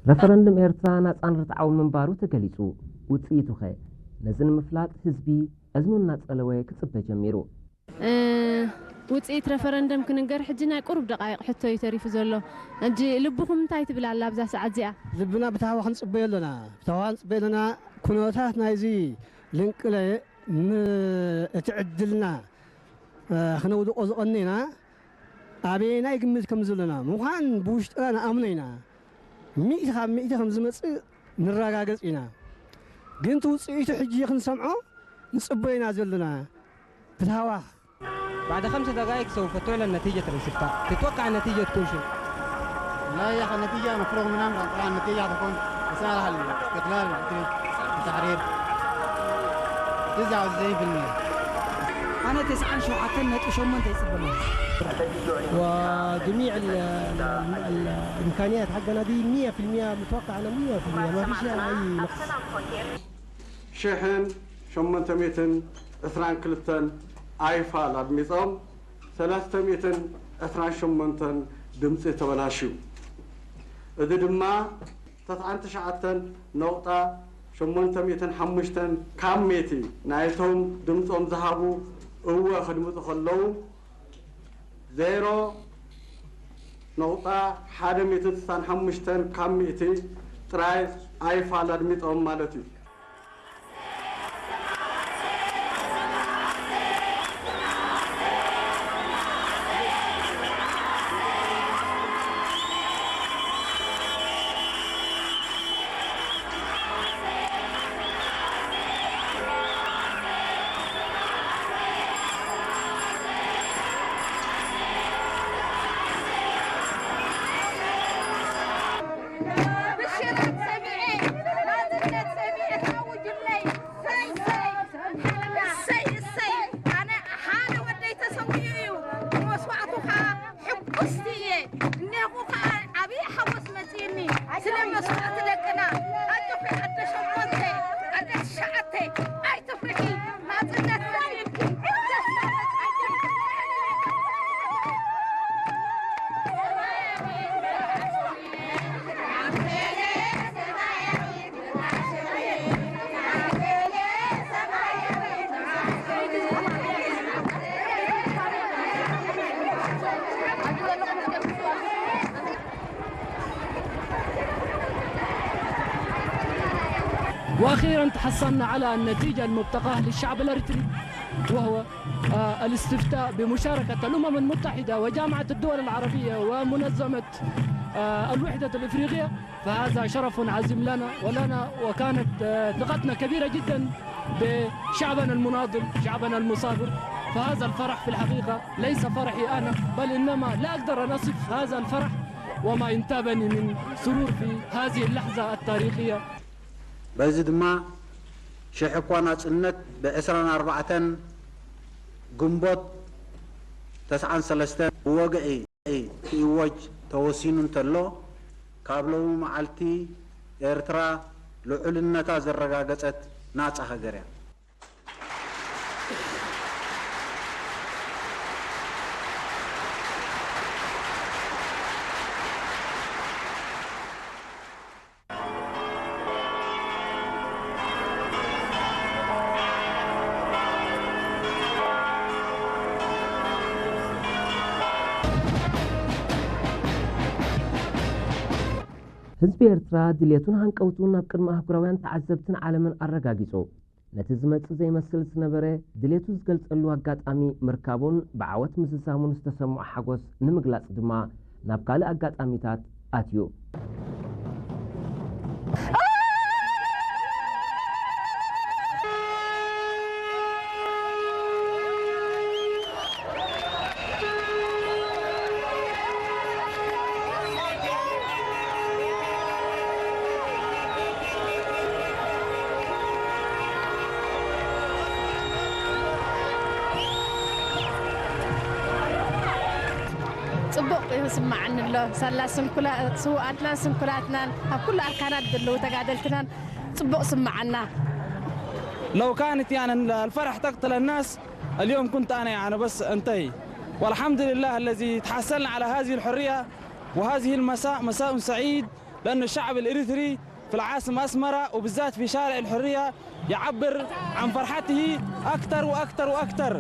ረፈረንድም ኤርትራ ናጻን ርትዓዊ ምንባሩ ተገሊጹ። ውጽኢቱኸ? ነዚ ንምፍላጥ ህዝቢ እዝኑ እናጸለወ ክጽበ ጀሚሩ። እ፣ ውጽኢት ረፈረንደም ክንገር ሕጂ ናይ ቁሩብ ደቃይቕ ሕቶ እዩ ተሪፉ ዘሎ። ሕጂ ልብኹም እንታይ ትብል ኣላ ኣብዛ ሰዓት እዚኣ? ልብና ብታህዋ ክንጽበዮ ኣለና። ብታህዋ ክንጽበዮ ኣለና። ኩነታት ናይዚ ልንቅለ ም-፣ እቲ ዕድልና፣ እ፣ ክነውድቆ ዝቐነና ኣበየናይ ግምት ከም ዘለና ምዃን ብውሽጥና ንኣምኖ ኢና። ሚእቲ ካብ ሚእቲ ከም ዝመጽእ ንረጋገጽ ኢና። ግን እቲ ውጽኢቱ ሕጂ ክንሰምዖ ንጽበዮ ኢና ዘለና። ብታህዋ بعد خمس دقائق سوف تعلن نتيجة الاستفتاء. تتوقع النتيجة تكون شنو؟ لا يا أخي، النتيجة مفروغ منها، طبعًا النتيجة حتكون رسالة على الاستقلال والتحرير. تسعة وتسعين في المية. أنا تسعة شو حتى النت شو من تيسبب وجميع ال-، ال-، ال-، الإمكانيات حقنا دي مية في المية متوقع، أنا مية في المية ما في شيء، أنا أي نقص. ሽሕን ሸሞንተ ሚእትን ዕስራን ክልተን ኣይፋል ኣድሚጾም፣ ሰለስተ ሚእትን ዕስራን ሸሞንተን ድምጺ ተበላሽዩ። እዚ ድማ ተስዓን ትሽዓተን ነቑጣ ሸሞንተ ሚእትን ሓሙሽተን ካብ ሚእቲ ናይቶም ድምጾም ዝሃቡ እወ ከድምጹ ከለዉ፣ ዜሮ ነቑጣ ሓደ ሚእትን ስሳን ሓሙሽተን ካብ ሚእቲ ጥራይ ኣይፋል ኣድሚጾም ማለት እዩ። ብሽረት ሰሚዐ፣ ናጽነት ሰሚዐ፣ ታውጅለይ። እሰይ፣ እሰይ፣ እሰይ፣ እሰይ። ኣነ ሓደ ወደይ ተሰዊኡ እዩ። ብመስዋእቱ ኸኣ ሕጉስቲ እየ። እኔኹ ኸኣ ዓብዪ ሓጎስ መጺእኒ። ስለ መስዋእቲ ደቅና። ኣጆኺ ኣደ ሸሞንተ፣ ኣደ ትሽዓተ፣ ኣይትፍርሒ። ናጽነት መጺእልኪ። وأخيرًا تحصلنا على النتيجة المبتغاة للشعب الأريتري، وهو، آه، الاستفتاء بمشاركة الأمم المتحدة وجامعة الدول العربية ومنظمة، آه، الوحدة الإفريقية. فهذا شرف عظيم لنا ولنا، وكانت، آه، ثقتنا كبيرة جدًا بشعبنا المناضل، شعبنا المثابر. فهذا الفرح في الحقيقة ليس فرحي أنا، بل إنما لا أقدر أن أصف هذا الفرح وما ينتابني من سرور في هذه اللحظة التاريخية. በዚ ድማ ሽሕ እኳ ናጽነት ብዕስራን ኣርባዕተን ግንቦት ተስዓን ሰለስተን ብወግዒ ክእወጅ ተወሲኑ እንተሎ፣ ካብ ሎሚ መዓልቲ ኤርትራ ልዑልነታ ዘረጋገጸት ናጻ ሃገር እያ። ህዝቢ ኤርትራ ድልየቱን ሃንቀውቱን ናብ ቅድሚ ኣህጉራውያን ተዓዘብትን ዓለምን ኣረጋጊጹ። ነቲ ዝመጽእ ዘይመስል ዝነበረ ድሌቱ ዝገልጸሉ ኣጋጣሚ ምርካቡን ብዓወት ምዝዛሙን ዝተሰምዖ ሓጎስ ንምግላጽ ድማ ናብ ካልእ ኣጋጣሚታት ኣትዩ። ጽቡቕ ይስምዓኒ ኣሎ። ሳላ ስንኩላ-፣ ስውኣትናን ስንኩላትናን ኣብ ኩሉ ኣርካናት ዘለዉ ተጋደልትናን ጽቡቕ ስምዓና። لو كانت يعني الفرح تقتل الناس، اليوم كنت أنا يعني بس أنتهي. والحمد لله الذي تحصلنا على هذه الحرية، وهذه المساء مساء سعيد. لأن الشعب الإريتري في العاصمة أسمرة وبالذات في شارع الحرية يعبر عن فرحته أكثر وأكثر وأكثر.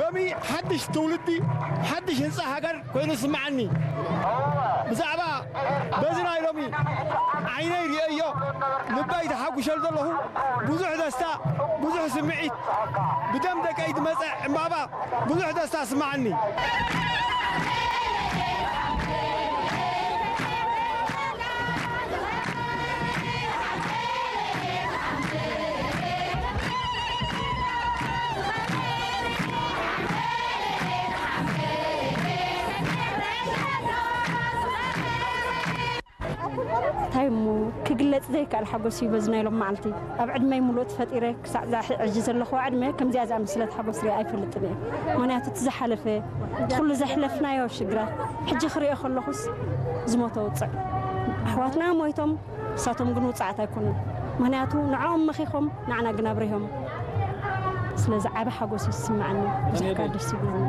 ሎሚ ሓድሽ ትውልዲ፣ ሓድሽ ህንጻ ሃገር ኮይኑ ይስምዓኒ። ብዛዕባ በዚ ናይ ሎሚ ዓይነይ ርእየዮ፣ ልበይ ተሓጉሸሉ ዘለኹ ብዙሕ ደስታ፣ ብዙሕ ስምዒት፣ ብደም ደቀይ ዝመጸ ዕምባባ ብዙሕ ደስታ ይስምዓኒ። እንታይ እሞ ክግለጽ ዘይከኣል ሓጎስ እዩ በዚ ናይ ሎም መዓልቲ። ኣብ ዕድመይ ሙሉእ ተፈጢረ ክሳዕ እዛ ሕጂ ዘለኹዋ ዕድመ ከምዚኣ ዝኣመሰለት ሓጎስ ሪኣ ኣይፈልጥን እየ። ምኽንያቱ እቲ ዝሓለፈ፣ እቲ ኩሉ ዘሕለፍናዮ ሽግራት ሕጂ ክሪኦ ከለኹስ ዝሞተ ውጽዕ። ኣሕዋትና ሞይቶም፣ ንሳቶም ግን ውጽዓት ኣይኮኑን። ምኽንያቱ ንዕኦም መኺኾም፣ ንዓና ግን ኣብሪሆም። ስለዚ ዓቢ ሓጎስ እዩ ዝስምዓኒ። ብዙሕ እየ ከኣ ደስ ይብለኒ።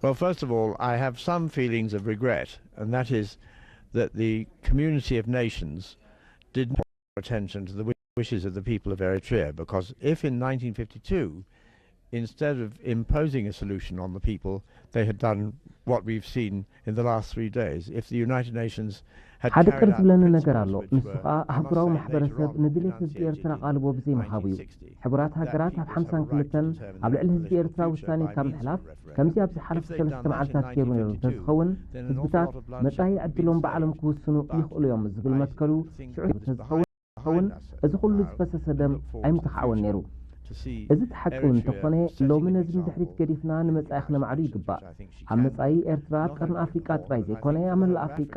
Well, first of all, I have some feelings of regret, and that is that the community of nations did not pay attention to the wishes of the people of Eritrea, because if in nineteen fifty-two, instead of imposing a solution on the people, they had done what we've seen in the last three days, if the United Nations had ሓደ ቅር ዝብለኒ ነገር ኣሎ። ንሱ ኸኣ ኣህጉራዊ ማሕበረሰብ ንድሌት ህዝቢ ኤርትራ ቃልቦ ብዘይምሃቡ እዩ። ሕቡራት ሃገራት ኣብ ሓምሳን ክልተን ኣብ ልዕሊ ህዝቢ ኤርትራ ውሳኔ ካብ ምሕላፍ ከምዚ ኣብ ዝሓለፉ ሰለስተ መዓልታት ገይሩ ነይሩ እንተዝኸውን፣ ህዝብታት መጻኢ ዕድሎም ባዕሎም ክውስኑ ይኽእሉ እዮም ዝብል መትከሉ ሽዑ እንተዝኸውን፣ እዚ ኩሉ ዝፈሰሰ ደም ኣይምተኻዕወን ነይሩ። እዚ እቲ ሓቂ እውን እንተኾነ፣ ሎሚ ነዚ ንድሕሪት ገዲፍና ንመጻኢ ክነማዕዱ ይግባእ። ኣብ መጻኢ ኤርትራ ኣብ ቀርኒ ኣፍሪቃ ጥራይ ዘይኮነ፣ ኣብ መላእ ኣፍሪቃ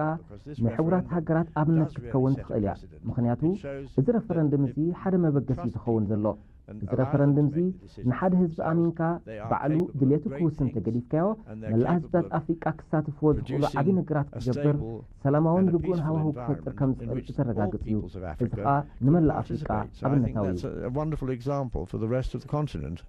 ናይ ሕቡራት ሃገራት ኣብነት ክትከውን ትኽእል እያ። ምኽንያቱ፣ እዚ ረፈረንድም እዚ ሓደ መበገሲ እዩ ዝኸውን ዘሎ። እዚ ረፈረንድም እዚ ንሓደ ህዝቢ ኣሚንካ ባዕሉ ድሌቱ ክውስን ተገዲፍካዮ፣ መላእ ህዝብታት ኣፍሪቃ ክሳተፍዎ ዝኽእሉ ዓቢ ነገራት ክገብር፣ ሰላማውን ርጉእን ሃዋህው ክፈጥር ከም ዝኽእል ዘረጋግጽ እዩ። እዚ ኸኣ ንመላእ ኣፍሪቃ ኣብነታዊ እዩ። That's a wonderful example for the rest of the continent.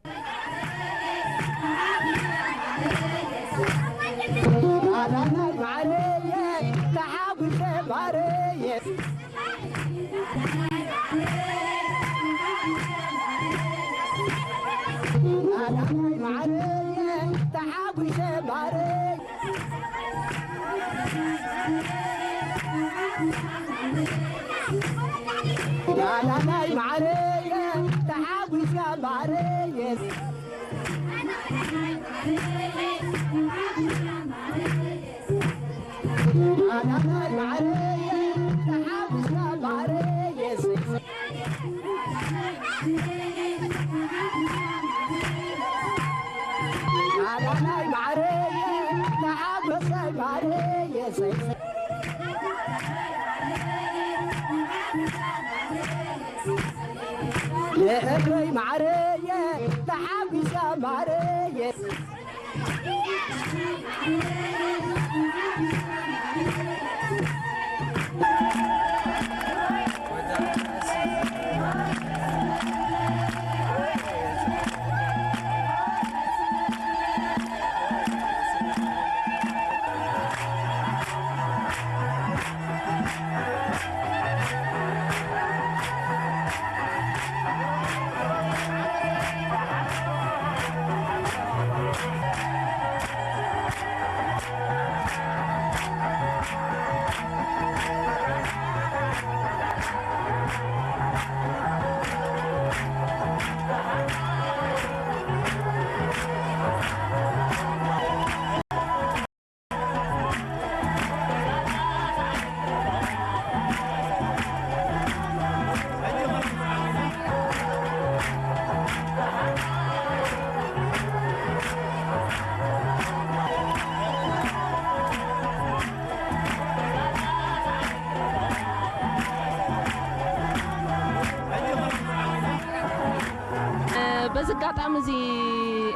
እዚ ኣጋጣሚ እዚ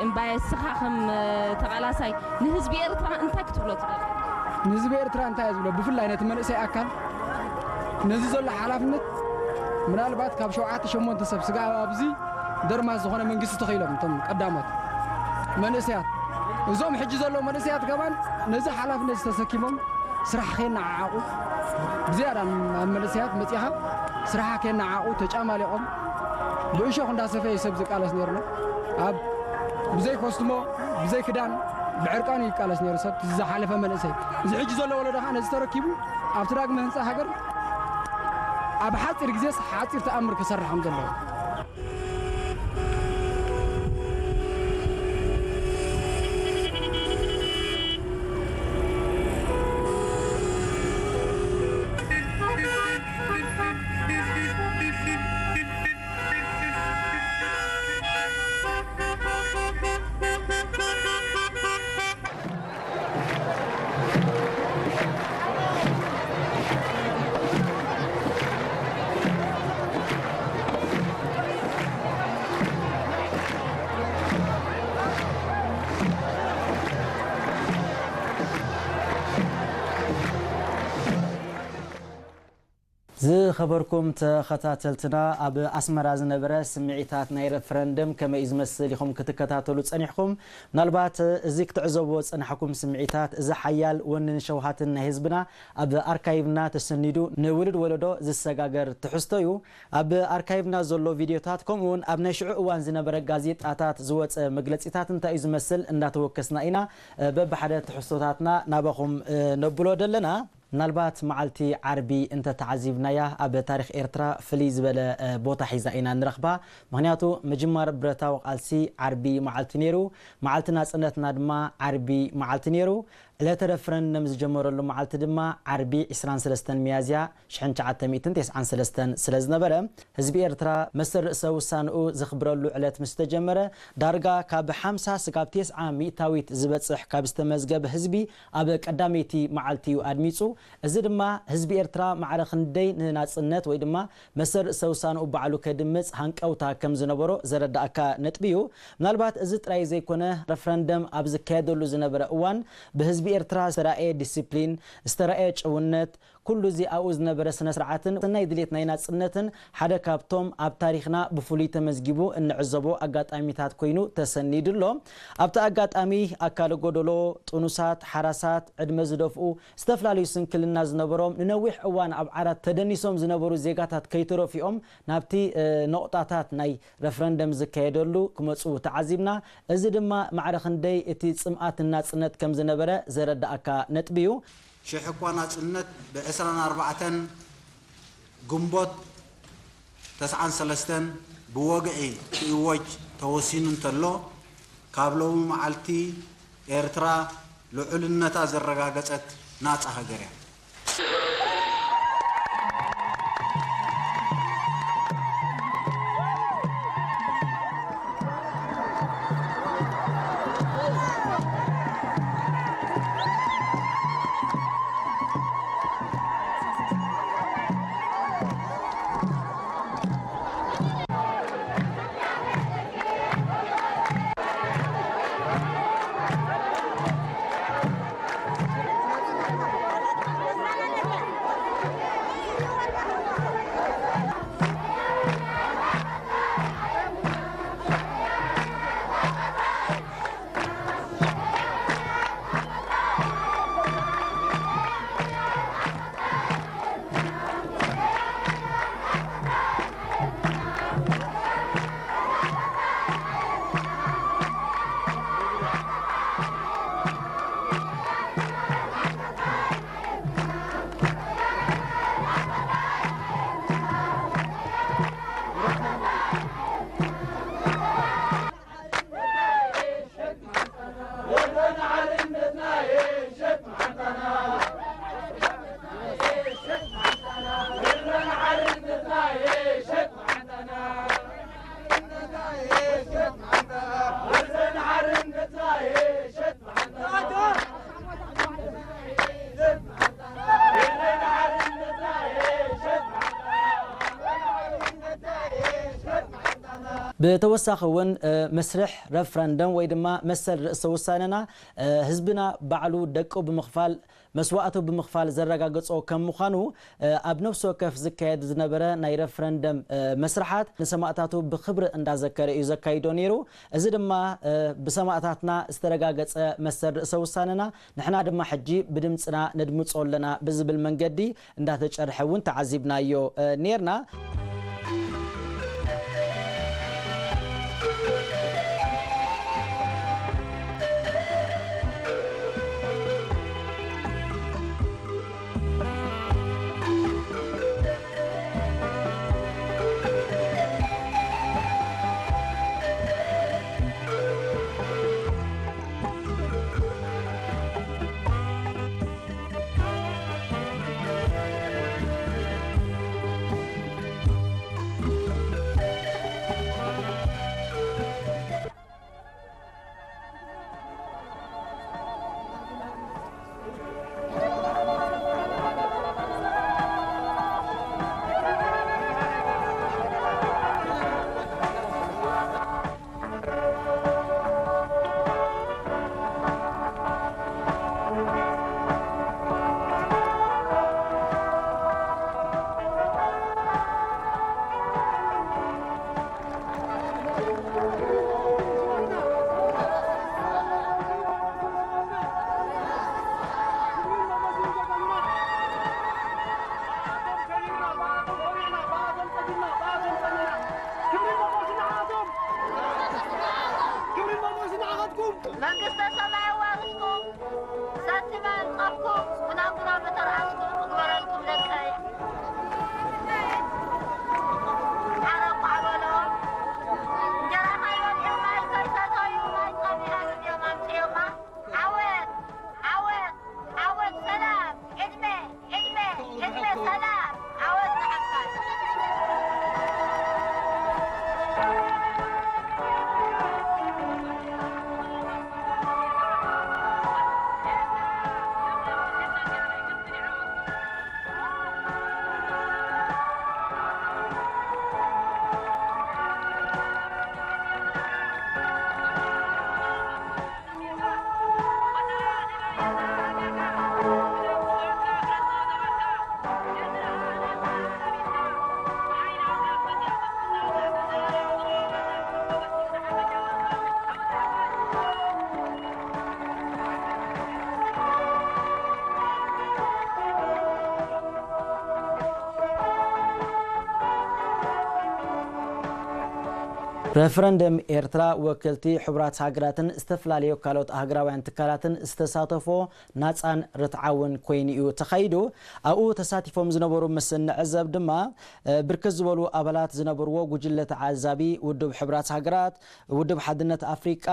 እምባየ፣ እስኻ ከም ተቓላሳይ ንህዝቢ ኤርትራ እንታይ ክትብሎ ትደሊ? ንህዝቢ ኤርትራ እንታይ ዝብሎ፣ ብፍላይ ነቲ መንእሰይ ኣካል፣ ነዚ ዘሎ ሓላፍነት፣ ምናልባት ካብ ሸውዓተ ሸሞንተ ሰብ ስጋ ኣብዚ ደርማስ ዝኾነ መንግስቲ ተኸኢሎም እቶም ቀዳሞት መንእሰያት፣ እዞም ሕጂ ዘለዉ መንእሰያት ከማን ነዚ ሓላፍነት ዝተሰኪሞም ስራሕ ከየነዓዓቑ፣ ብዝያዳ ኣብ መንእሰያት መጺኻ ስራሓ ከየነዓዓቑ ተጫማሊቖም ብእሾኽ እንዳሰፈየ ሰብ ዝቃለስ ነይሩ ኣሎ። ኣብ ብዘይ ኮስትሞ፣ ብዘይ ክዳን፣ ብዕርቃኑ ይቃለስ ነይሩ ሰብ፣ እቲ ዝሓለፈ መንእሰይ። እዚ ሕጂ ዘሎ ወለዶ ኸዓ ነዚ ተረኪቡ ኣብቲ ዳግመ ህንጻ ሃገር ኣብ ሓጺር ግዜስ ሓጺር ተኣምር ክሰርሕ ከም ዘለዎ። ዝኸበርኩም ተኸታተልትና፣ ኣብ ኣስመራ ዝነበረ ስምዒታት ናይ ረፈረንደም ከመይ እዩ ዝመስል ኢኹም ክትከታተሉ ጸኒሕኩም። ምናልባት እዚ ክትዕዘብዎ ዝጸናሕኩም ስምዒታት፣ እዚ ሓያል ወንን ሸውሃትን ናይ ህዝብና ኣብ ኣርካይቭና ተሰኒዱ ንውሉድ ወለዶ ዝሰጋገር ትሕዝቶ እዩ። ኣብ ኣርካይቭና ዘሎ ቪድዮታት፣ ከምኡ እውን ኣብ ናይ ሽዑ እዋን ዝነበረ ጋዜጣታት ዝወጸ መግለጺታት እንታይ እዩ ዝመስል እንዳተወከስና ኢና፣ እ፣ በብሓደ ትሕዝቶታትና ናባኹም፣ እ፣ ነብሎ ደለና። ምናልባት መዓልቲ ዓርቢ እንተ ተዓዚብናያ፣ ኣብ ታሪኽ ኤርትራ ፍልይ ዝበለ፣ እ፣ ቦታ ሒዛ ኢና ንረኽባ። ምኽንያቱ፣ ምጅማር ብረታዊ ቃልሲ ዓርቢ መዓልቲ ነይሩ፣ መዓልቲ ናጽነትና ድማ ዓርቢ መዓልቲ ነይሩ። ዕለተ ረፍረንደም ዝጀመረሉ መዓልቲ ድማ ዓርቢ ዕስራን ሰለስተን ሚያዝያ ሽሕን ትሽዓተ ሚእትን ተስዓን ሰለስተን ስለ ዝነበረ፣ ህዝቢ ኤርትራ መሰል ርእሰ ውሳንኡ ዘኽብረሉ ዕለት ምስ ተጀመረ፣ ዳርጋ ካብ ሓምሳ ስጋብ ተስዓ ሚእታዊት ዝበጽሕ ካብ ዝተመዝገበ ህዝቢ ኣብ ቀዳመይቲ መዓልቲ እዩ ኣድሚጹ። እዚ ድማ ህዝቢ ኤርትራ ማዕረ ክንደይ ንናጽነት ወይ ድማ መሰል ርእሰ ውሳንኡ ባዕሉ ከድምጽ ሃንቀውታ ከም ዝነበሮ ዘረዳእካ ነጥቢ እዩ። ምናልባት እዚ ጥራይ ዘይኮነ፣ ረፍረንደም ኣብ ዝካየደሉ ዝነበረ እዋን ብህዝቢ ኤርትራ ዝተራእየ ዲሲፕሊን፣ ዝተራእየ ጭውነት፣ ኩሉ እዚ ኣብኡ ዝነበረ ስነ ስርዓትን ናይ ድሌት ናይ ናጽነትን ሓደ ካብቶም ኣብ ታሪኽና ብፍሉይ ተመዝጊቡ እንዕዘቦ ኣጋጣሚታት ኮይኑ ተሰኒዱ ኣሎ። ኣብቲ ኣጋጣሚ ኣካለ ጎደሎ፣ ጥኑሳት፣ ሓራሳት፣ ዕድመ ዝደፍኡ፣ ዝተፈላለዩ ስንክልና ዝነበሮም፣ ንነዊሕ እዋን ኣብ ዓራት ተደኒሶም ዝነበሩ ዜጋታት ከይተረፊኦም ናብቲ፣ እ፣ ነቑጣታት ናይ ረፍረንደም ዝካየደሉ ክመጹ ተዓዚብና። እዚ ድማ ማዕረ ክንደይ እቲ ጽምኣት ናጽነት ከም ዝነበረ ዘረዳእካ ነጥቢ እዩ። ሽሕ እኳ ናጽነት ብዕስራን ኣርባዕተን ግንቦት ተስዓን ሰለስተን ብወግዒ ክእወጅ ተወሲኑ እንተሎ፣ ካብ ሎሚ መዓልቲ ኤርትራ ልዑልነታ ዘረጋገጸት ናጻ ሃገር እያ። ብተወሳኺ እውን መስርሕ ረፍረንደም ወይ ድማ መሰል ርእሰ ውሳነና ህዝብና ባዕሉ ደቁ ብምኽፋል መስዋእቱ ብምኽፋል ዘረጋገጾ ከም ምዃኑ ኣብ ነፍሲ ወከፍ ዝካየድ ዝነበረ ናይ ረፍረንደም መስርሓት ንሰማእታቱ ብኽብሪ እንዳዘከረ እዩ ዘካይዶ ነይሩ። እዚ ድማ ብሰማእታትና ዝተረጋገጸ መሰል ርእሰ ውሳነና ንሕና ድማ ሕጂ ብድምፅና ነድምፆ ኣለና ብዝብል መንገዲ እንዳተጨርሐ እውን ተዓዚብናዮ ነርና። መንግስተ ሰማይ ኣዋርስኩም። ሳንቲም ኣልቀብኩም፣ ጉናጉና መተርኣስኩም እግበረልኩም ደቀይ። ዓረብ ኳዕ በሎ። እንጀራ ከይበልዑ፣ ማይ ከይሰተዩ፣ ማይ ጸሚኣ እዮም ኣምጽዮማ። ዓወት! ዓወት! ዓወት! ሰላም! ዕድመ! ዕድመ! ዕድመ! ሰላም! ዓወት ንዓፋር! ረፈረንደም ኤርትራ ወከልቲ ሕቡራት ሃገራትን ዝተፈላለዩ ካልኦት ኣህግራውያን ትካላትን ዝተሳተፎ ናጻን ርትዓውን ኮይኑ እዩ ተኻይዱ። ኣብኡ ተሳቲፎም ዝነበሩ ምስ እንዕዘብ ድማ ብርክት ዝበሉ ኣባላት ዝነበርዎ ጉጅለ ተዓዛቢ ውድብ ሕቡራት ሃገራት፣ ውድብ ሓድነት ኣፍሪቃ፣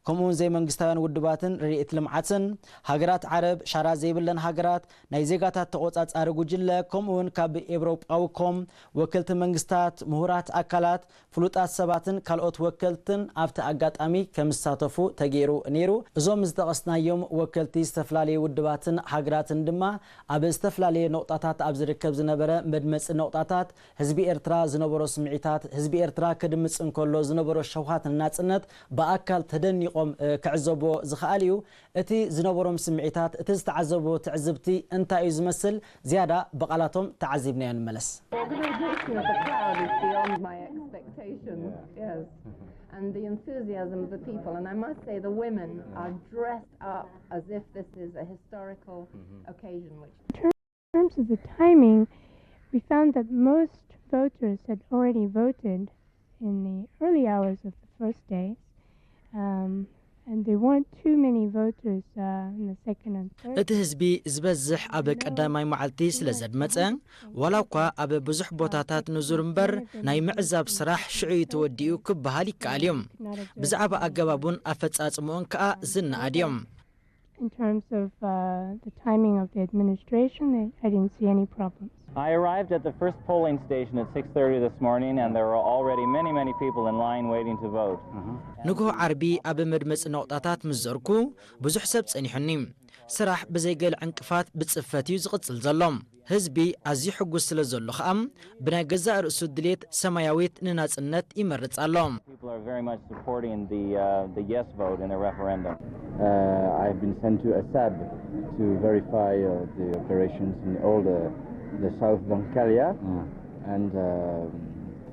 ከምኡውን ዘይመንግስታውያን ውድባትን ርድኢት ልምዓትን፣ ሃገራት ዓረብ፣ ሻራ ዘይብለን ሃገራት፣ ናይ ዜጋታት ተቖጻጻሪ ጉጅለ፣ ከምኡውን ካብ ኤውሮጳዊ ኮም፣ ወከልቲ መንግስታት፣ ምሁራት ኣካላት፣ ፍሉጣት ሰባትን ካልኦት ወከልትን ኣብቲ ኣጋጣሚ ከም ዝሳተፉ ተገይሩ ነይሩ። እዞም ዝጠቐስናዮም ወከልቲ ዝተፈላለዩ ውድባትን ሃገራትን ድማ ኣብ ዝተፈላለየ ነቑጣታት ኣብ ዝርከብ ዝነበረ መድመጺ ነቑጣታት ህዝቢ ኤርትራ ዝነበሮ ስምዒታት፣ ህዝቢ ኤርትራ ክድምጽ እንከሎ ዝነበሮ ሸውሃት ንናጽነት ብኣካል ተደኒቖም ክዕዘብዎ ዝኸኣሉ እዩ። እቲ ዝነበሮም ስምዒታት፣ እቲ ዝተዓዘብዎ ትዕዝብቲ እንታይ እዩ ዝመስል? ዝያዳ ብቓላቶም ተዓዚብናዮ ንመለስ። The organization of the crowd is beyond my expectations. Yes. And the enthusiasm of the people, and I must say the women are dressed up as if this is a historical occasion, which In terms of the timing, we found that most voters had already voted in the early hours of the first day, um, and there weren't too many voters uh, in the second and third. እቲ ህዝቢ ዝበዝሕ ኣብ ቀዳማይ መዓልቲ ስለ ዘድመጸ፣ ዋላ እኳ ኣብ ብዙሕ ቦታታት ንዙር እምበር፣ ናይ ምዕዛብ ስራሕ ሽዑ እዩ ተወዲኡ ክበሃል ይከኣል እዩ። ብዛዕባ ኣገባቡን ኣፈጻጽምኡን ከኣ ዝነኣድ እዮም። In terms of uh, the timing of the administration, I, I didn't see any problems. I arrived at the first polling station at six thirty this morning, and there were already many, many people in line waiting to vote. ንግሆ ዓርቢ ኣብ መድመጺ ነቑጣታት ምስ ዘርኩ ብዙሕ ሰብ ጸኒሑኒ። ስራሕ ብዘይ ገለ ዕንቅፋት ብጽፈት እዩ ዝቕጽል ዘሎ። ህዝቢ ኣዝዩ ሕጉስ ስለ ዘሎ ኸኣ፣ ብናይ ገዛእ ርእሱ ድሌት ሰማያዊት ንናጽነት ይመርጽ ኣሎ። People are very much supporting the, uh, the yes vote in the referendum. Uh, I've been sent to Assab to verify uh, the operations in all the, the South Donkalia. And uh,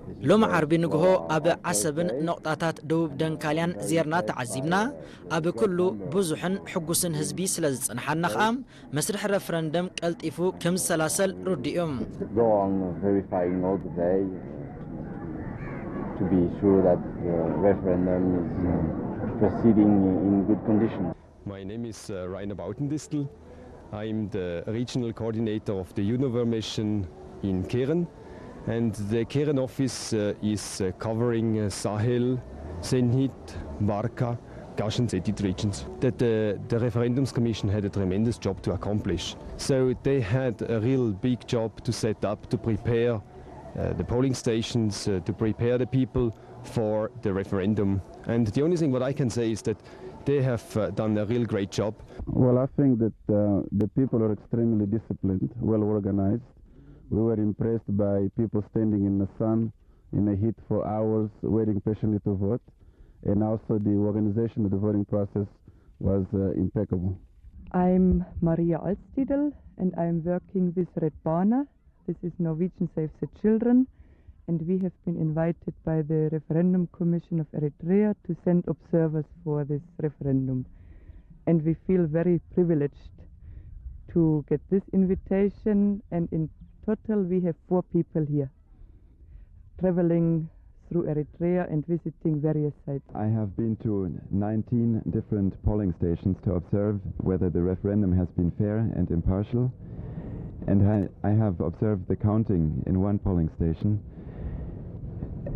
this is ሎሚ a- ዓርቢ ንግሆ uh, ኣብ a ዓሰብን birthday. ነቑጣታት ደቡብ ደንካልያን ዜርና ተዓዚብና። ኣብ ኩሉ ብዙሕን ሕጉስን ህዝቢ ስለ ዝጸንሓና ኸኣ፣ መስርሕ ረፈረንደም ቀልጢፉ ከም ዝሰላሰል ርዱእ እዩ። Go on verifying all the day to be sure that the referendum is uh, proceeding in good conditions. My name is uh, Rainer Bautendistel. I'm the regional coordinator of the UNOVER mission in Keren. And the Keren office uh, is uh, covering uh, Sahel, Senhit, Barka, Gash and Zetit regions. That the, the Referendums Commission had a tremendous job to accomplish. So they had a real big job to set up, to prepare uh, the polling stations, uh, to prepare the people for the referendum. And the only thing what I can say is that they have uh, done a real great job. Well, I think that uh, the people are extremely disciplined, well organized. We were impressed by people standing in the sun, in the heat for hours, waiting patiently to vote. And also the organization of the voting process was uh, impeccable. I'm Maria Altstiedel and I'm working with Red Barna. This is Norwegian Save the Children, and we have been invited by the Referendum Commission of Eritrea to send observers for this referendum. And we feel very privileged to get this invitation, and in total we have four people here traveling through Eritrea and visiting various sites. I have been to nineteen different polling stations to observe whether the referendum has been fair and impartial. And I, I have observed the counting in one polling station.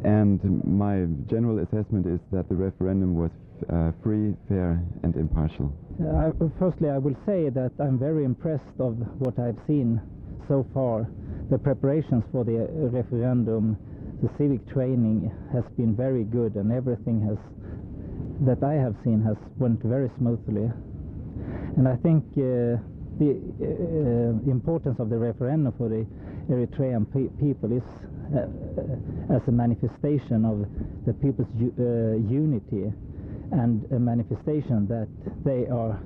And my general assessment is that the referendum was uh, free, fair, and impartial. Uh, I, firstly, I will say that I'm very impressed of what I've seen so far. The preparations for the uh, referendum, the civic training has been very good, and everything has that I have seen has went very smoothly. And I think uh, the uh, importance of the referendum for the Eritrean pe- people is uh, as a manifestation of the people's u- uh, unity and a manifestation that they are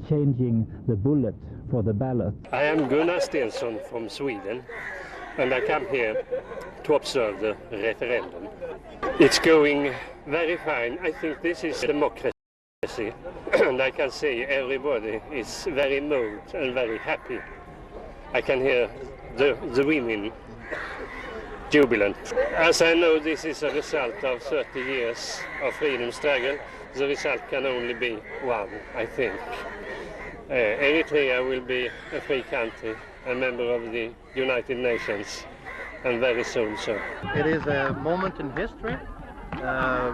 changing the bullet for the ballot. I am Gunnar Stensson from Sweden, and I come here to observe the referendum. It's going very fine. I think this is democracy. And I can see everybody is very moved and very happy. I can hear the, the women jubilant. As I know, this is a result of thirty years of freedom struggle. The result can only be one, I think. Uh, Eritrea will be a free country, a member of the United Nations, and very soon so. It is a moment in history. Uh,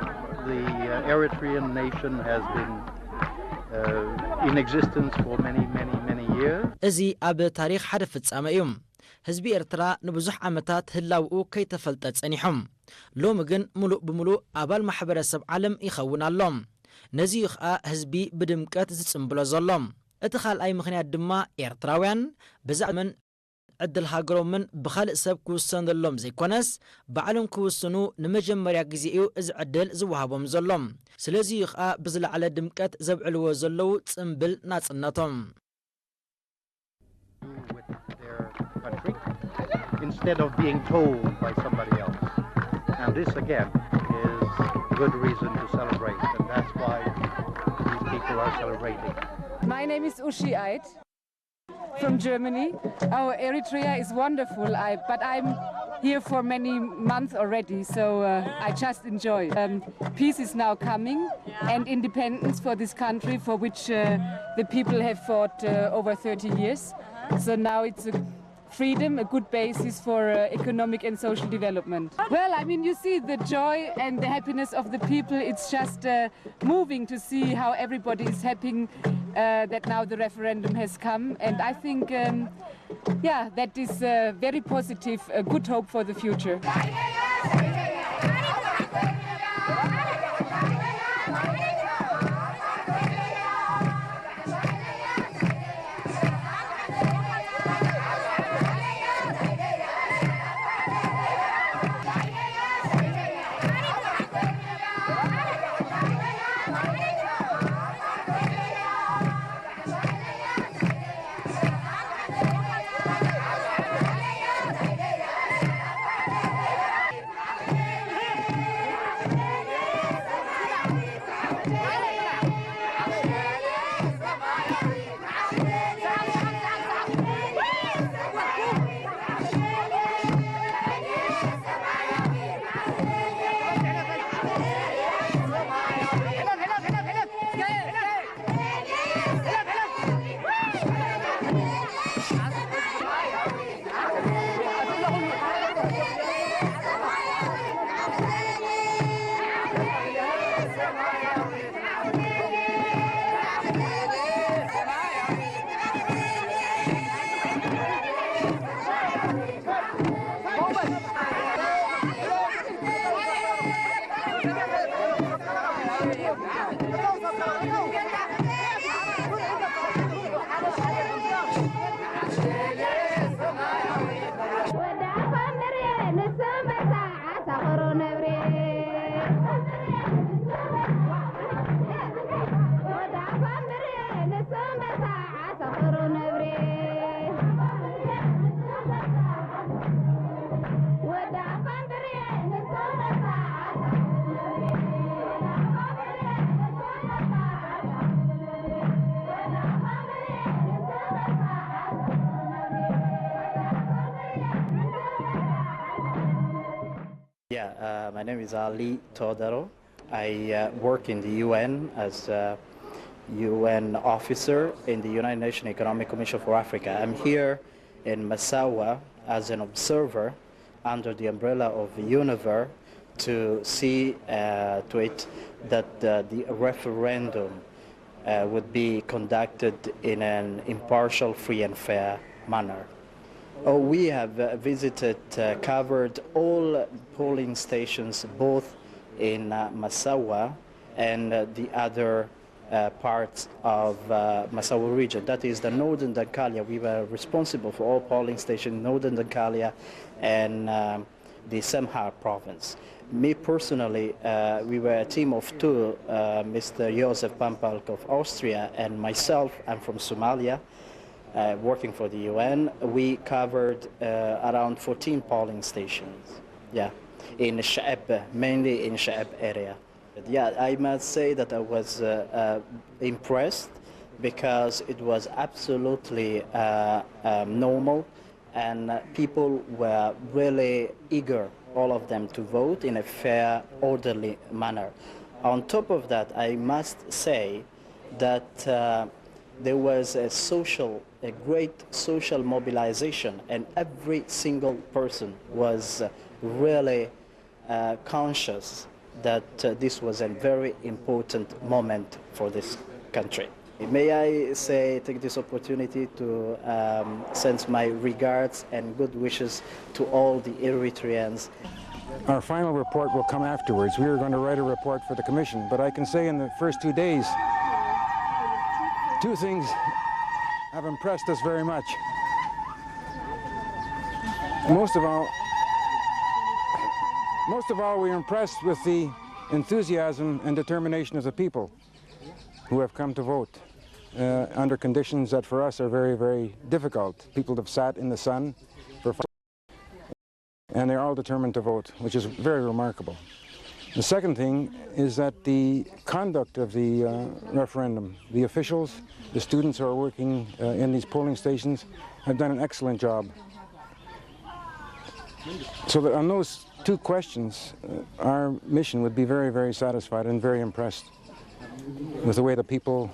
the uh, Eritrean nation has been uh, in existence for many, many, many years. እዚ ኣብ ታሪኽ ሓደ ፍጻመ እዩ። ህዝቢ ኤርትራ ንብዙሕ ዓመታት ህላውኡ ከይተፈልጠ ጸኒሑ። ሎሚ ግን ምሉእ ብምሉእ ኣባል ማሕበረሰብ ዓለም ይኸውን ኣሎ። ነዚ እዩ ኸኣ ህዝቢ ብድምቀት ዝጽምብሎ ዘሎ። እቲ ካልኣይ ምኽንያት ድማ ኤርትራውያን ብዛዕባን ዕድል ሃገሮምን ብኻልእ ሰብ ክውሰነሎም ዘይኮነስ፣ ባዕሎም ክውስኑ ንመጀመርያ ግዜ እዩ እዚ ዕድል ዝወሃቦም ዘሎ። ስለዚ እዩ ኸኣ ብዝለዓለ ድምቀት ዘብዕልዎ ዘለዉ ጽምብል ናጽነቶም። With their country instead of being told by somebody else. And this again is good reason to celebrate, and that's why these people are celebrating. My name is Uschi Eid from Germany. Oh, Eritrea is wonderful, I, but I'm here for many months already, so uh, I just enjoy. Um, peace is now coming and independence for this country for which uh, the people have fought uh, over thirty years. So now it's a freedom, a good basis for uh, economic and social development. Well, I mean, you see the joy and the happiness of the people. It's just uh, moving to see how everybody is happy uh, that now the referendum has come. And I think, um, yeah, that is uh, very positive, a good hope for the future. Yeah, uh, my name is Ali Todaro. I uh, work in the U N as a U N officer in the United Nations Economic Commission for Africa. I'm here in Massawa as an observer under the umbrella of UNIVER to see uh, to it that uh, the referendum uh, would be conducted in an impartial, free and fair manner. Oh, we have uh, visited, uh, covered all polling stations, both in uh, Massawa and uh, the other uh, parts of uh, Massawa region. That is the northern Dhekelia. We were responsible for all polling stations in northern Dhekelia and um, the Semhar province. Me personally, uh, we were a team of two, uh, Mister Josef Pampalk of Austria and myself, I'm from Somalia, uh, working for the U N. We covered uh, around fourteen polling stations, yeah, in Sha'ab, mainly in Sha'ab area. Yeah, I must say that I was uh, uh, impressed because it was absolutely uh, um, normal and uh, people were really eager, all of them, to vote in a fair, orderly manner. On top of that, I must say that uh, there was a social, a great social mobilization, and every single person was uh, really uh, conscious that uh, this was a very important moment for this country. May I say, take this opportunity to um, send my regards and good wishes to all the Eritreans. Our final report will come afterwards. We are going to write a report for the commission, but I can say in the first two days, two things have impressed us very much. Most of all, most of all, we are impressed with the enthusiasm and determination of the people who have come to vote uh, under conditions that for us are very, very difficult. People have sat in the sun for five, and they're all determined to vote, which is very remarkable. The second thing is that the conduct of the uh, referendum, the officials, the students who are working uh, in these polling stations have done an excellent job. So that on those two questions, uh, our mission would be very, very satisfied and very impressed with the way the people,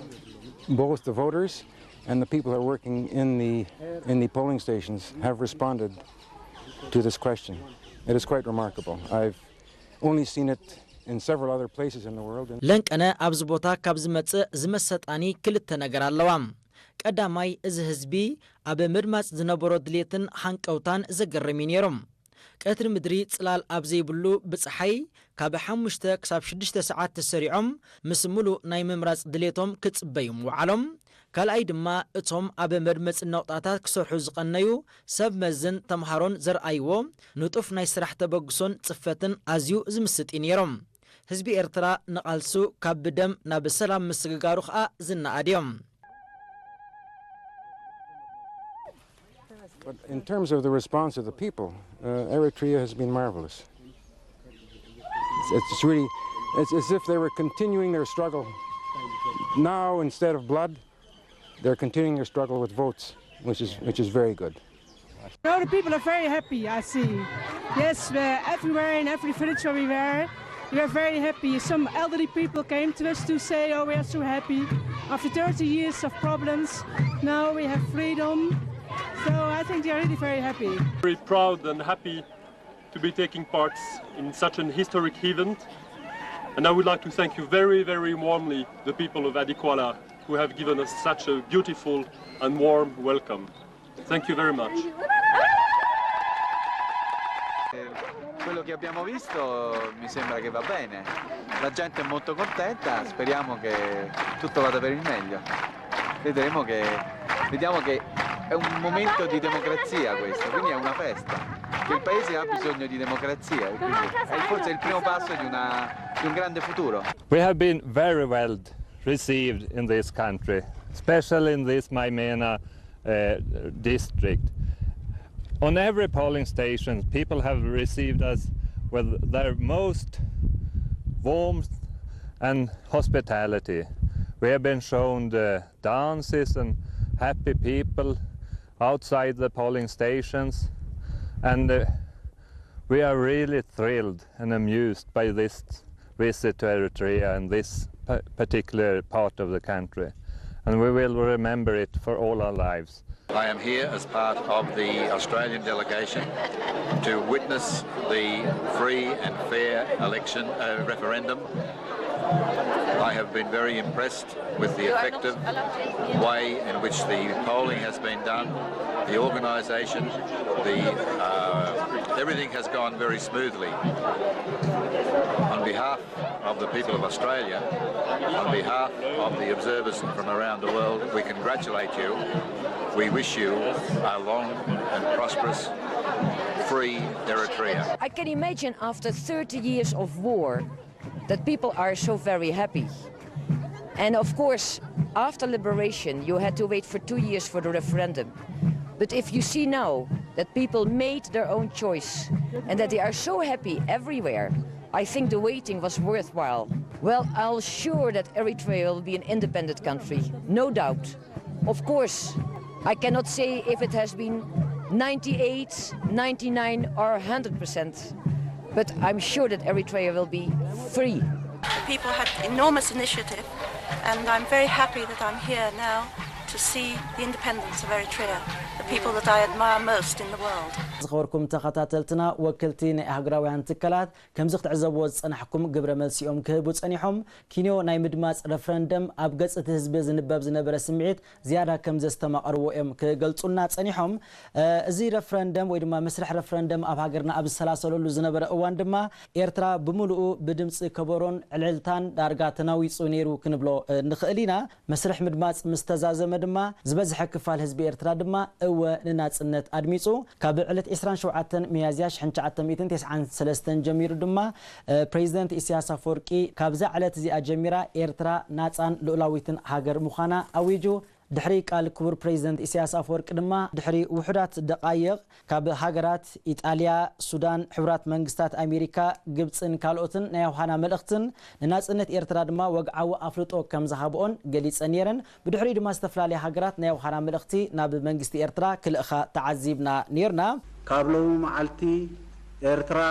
both the voters and the people who are working in the, in the polling stations, have responded to this question. It is quite remarkable. I've only seen it in several other places in the world. ለንቀነ ኣብዚ ቦታ ካብ ዝመጽእ ዝመሰጣኒ ክልተ ነገር ኣለዋ። ቀዳማይ፣ እዚ ህዝቢ ኣብ ምድማጽ ዝነበሮ ድሌትን ሃንቀውታን ዘገርም እዩ ነይሩ። ቀትሪ ምድሪ ጽላል ኣብ ዘይብሉ ብጸሓይ ካብ ሓሙሽተ ክሳብ ሽዱሽተ ሰዓት ተሰሪዖም ምስ ምሉእ ናይ ምምራጽ ድሌቶም ክጽበዩ ምውዓሎም። ካልኣይ ድማ እቶም ኣብ መድመጺ ነቑጣታት ክሰርሑ ዝቐነዩ ሰብ መዝን ተምሃሮን ዘርኣይዎ ንጡፍ ናይ ስራሕ ተበግሶን ጽፈትን ኣዝዩ ዝምስጥ እዩ ነይሮም። ህዝቢ ኤርትራ ንቓልሱ ካብ ብደም ናብ ሰላም ምስግጋሩ ኸኣ ዝነኣድ እዮም። But in terms of the response of the people, uh, Eritrea has been marvelous. It's, it's really, it's as if they were continuing their struggle. Now, instead of blood, they're continuing their struggle with votes, which is, which is very good. No, the people are very happy, I see. Yes, uh, everywhere in every village where we were, we were very happy. Some elderly people came to us to say, "Oh, we are so happy. After thirty years of problems, now we have freedom." So I think they are really very happy. Very proud and happy to be taking part in such an historic event. And I would like to thank you very, very warmly, the people of Adikwala, who have given us such a beautiful and warm welcome. Thank you very much. Quello che abbiamo visto mi sembra che va bene, la gente è molto contenta, speriamo che tutto vada per il meglio. Vedremo che, vediamo che è un momento di democrazia questo, quindi è una festa, che il paese ha bisogno di democrazia e quindi è forse il primo passo di, una, di un grande futuro. We have been very well received in this country, especially in this Maimena uh, district. On every polling station, people have received us with their most warmth and hospitality. We have been shown the dances and happy people outside the polling stations, and uh, We are really thrilled and amused by this visit to Eritrea and this pa- particular part of the country, and we will remember it for all our lives. I am here as part of the Australian delegation to witness the free and fair election uh, referendum. I have been very impressed with the effective way in which the polling has been done, the organisation, the uh, everything has gone very smoothly. On behalf of the people of Australia, on behalf of the observers from around the world, we congratulate you. We wish you a long and prosperous, free Eritrea. I can imagine after thirty years of war that people are so very happy. And of course, after liberation, you had to wait for two years for the referendum. But if you see now that people made their own choice and that they are so happy everywhere, I think the waiting was worthwhile. Well, I'll sure that Eritrea will be an independent country, no doubt. Of course, I cannot say if it has been ninety-eight, ninety-nine or one hundred percent, but I'm sure that Eritrea will be free. People had enormous initiative, and I'm very happy that I'm here now to see the independence of Eritrea, the people that I admire most in the world. ዝኸበርኩም ተኸታተልትና፣ ወክልቲ ናይ ኣህጉራውያን ትካላት ከምዚ ክትዕዘብዎ ዝጸናሕኩም ግብረ መልሲ እዮም ክህቡ ጸኒሖም። ኪንዮ ናይ ምድማጽ ረፍረንደም ኣብ ገጽ እቲ ህዝቢ ዝንበብ ዝነበረ ስምዒት ዝያዳ ከም ዘስተማቐርዎ እዮም ክገልጹልና ጸኒሖም። እዚ ረፍረንደም ወይ ድማ መስርሕ ረፍረንደም ኣብ ሃገርና ኣብ ዝሰላሰለሉ ዝነበረ እዋን ድማ ኤርትራ ብምሉኡ ብድምጺ ከበሮን ዕልልታን ዳርጋ ተናዊጹ ነይሩ ክንብሎ ንኽእል ኢና። መስርሕ ምድማጽ ምስ ተዛዘመ ድማ ዝበዝሐ ክፋል ህዝቢ ኤርትራ ድማ እወ ንናጽነት ኣድሚጹ። ካብ ዕለት ዕስራን ሸውዓተን ሚያዝያ ሽሕን ትሽዓተ ሚእትን ተስዓን ሰለስተን ጀሚሩ ድማ ፕሬዚደንት ኢሳያስ ኣፈወርቂ ካብዛ ዕለት እዚኣ ጀሚራ ኤርትራ ናጻን ልኡላዊትን ሃገር ምዃና ኣዊጁ። ድሕሪ ቃል ክቡር ፕሬዚደንት ኢሳያስ ኣፈወርቂ ድማ ድሕሪ ውሑዳት ደቓይቕ ካብ ሃገራት ኢጣልያ፣ ሱዳን፣ ሕቡራት መንግስታት ኣሜሪካ፣ ግብጽን ካልኦትን ናይ ኣውሃና መልእኽትን ንናጽነት ኤርትራ ድማ ወግዓዊ ኣፍልጦ ከም ዝሃብኦን ገሊጸን ነይረን። ብድሕሪኡ ድማ ዝተፈላለያ ሃገራት ናይ ኣውሃና መልእኽቲ ናብ መንግስቲ ኤርትራ ክልእኻ ተዓዚብና ነይርና። ካብ ሎሚ መዓልቲ ኤርትራ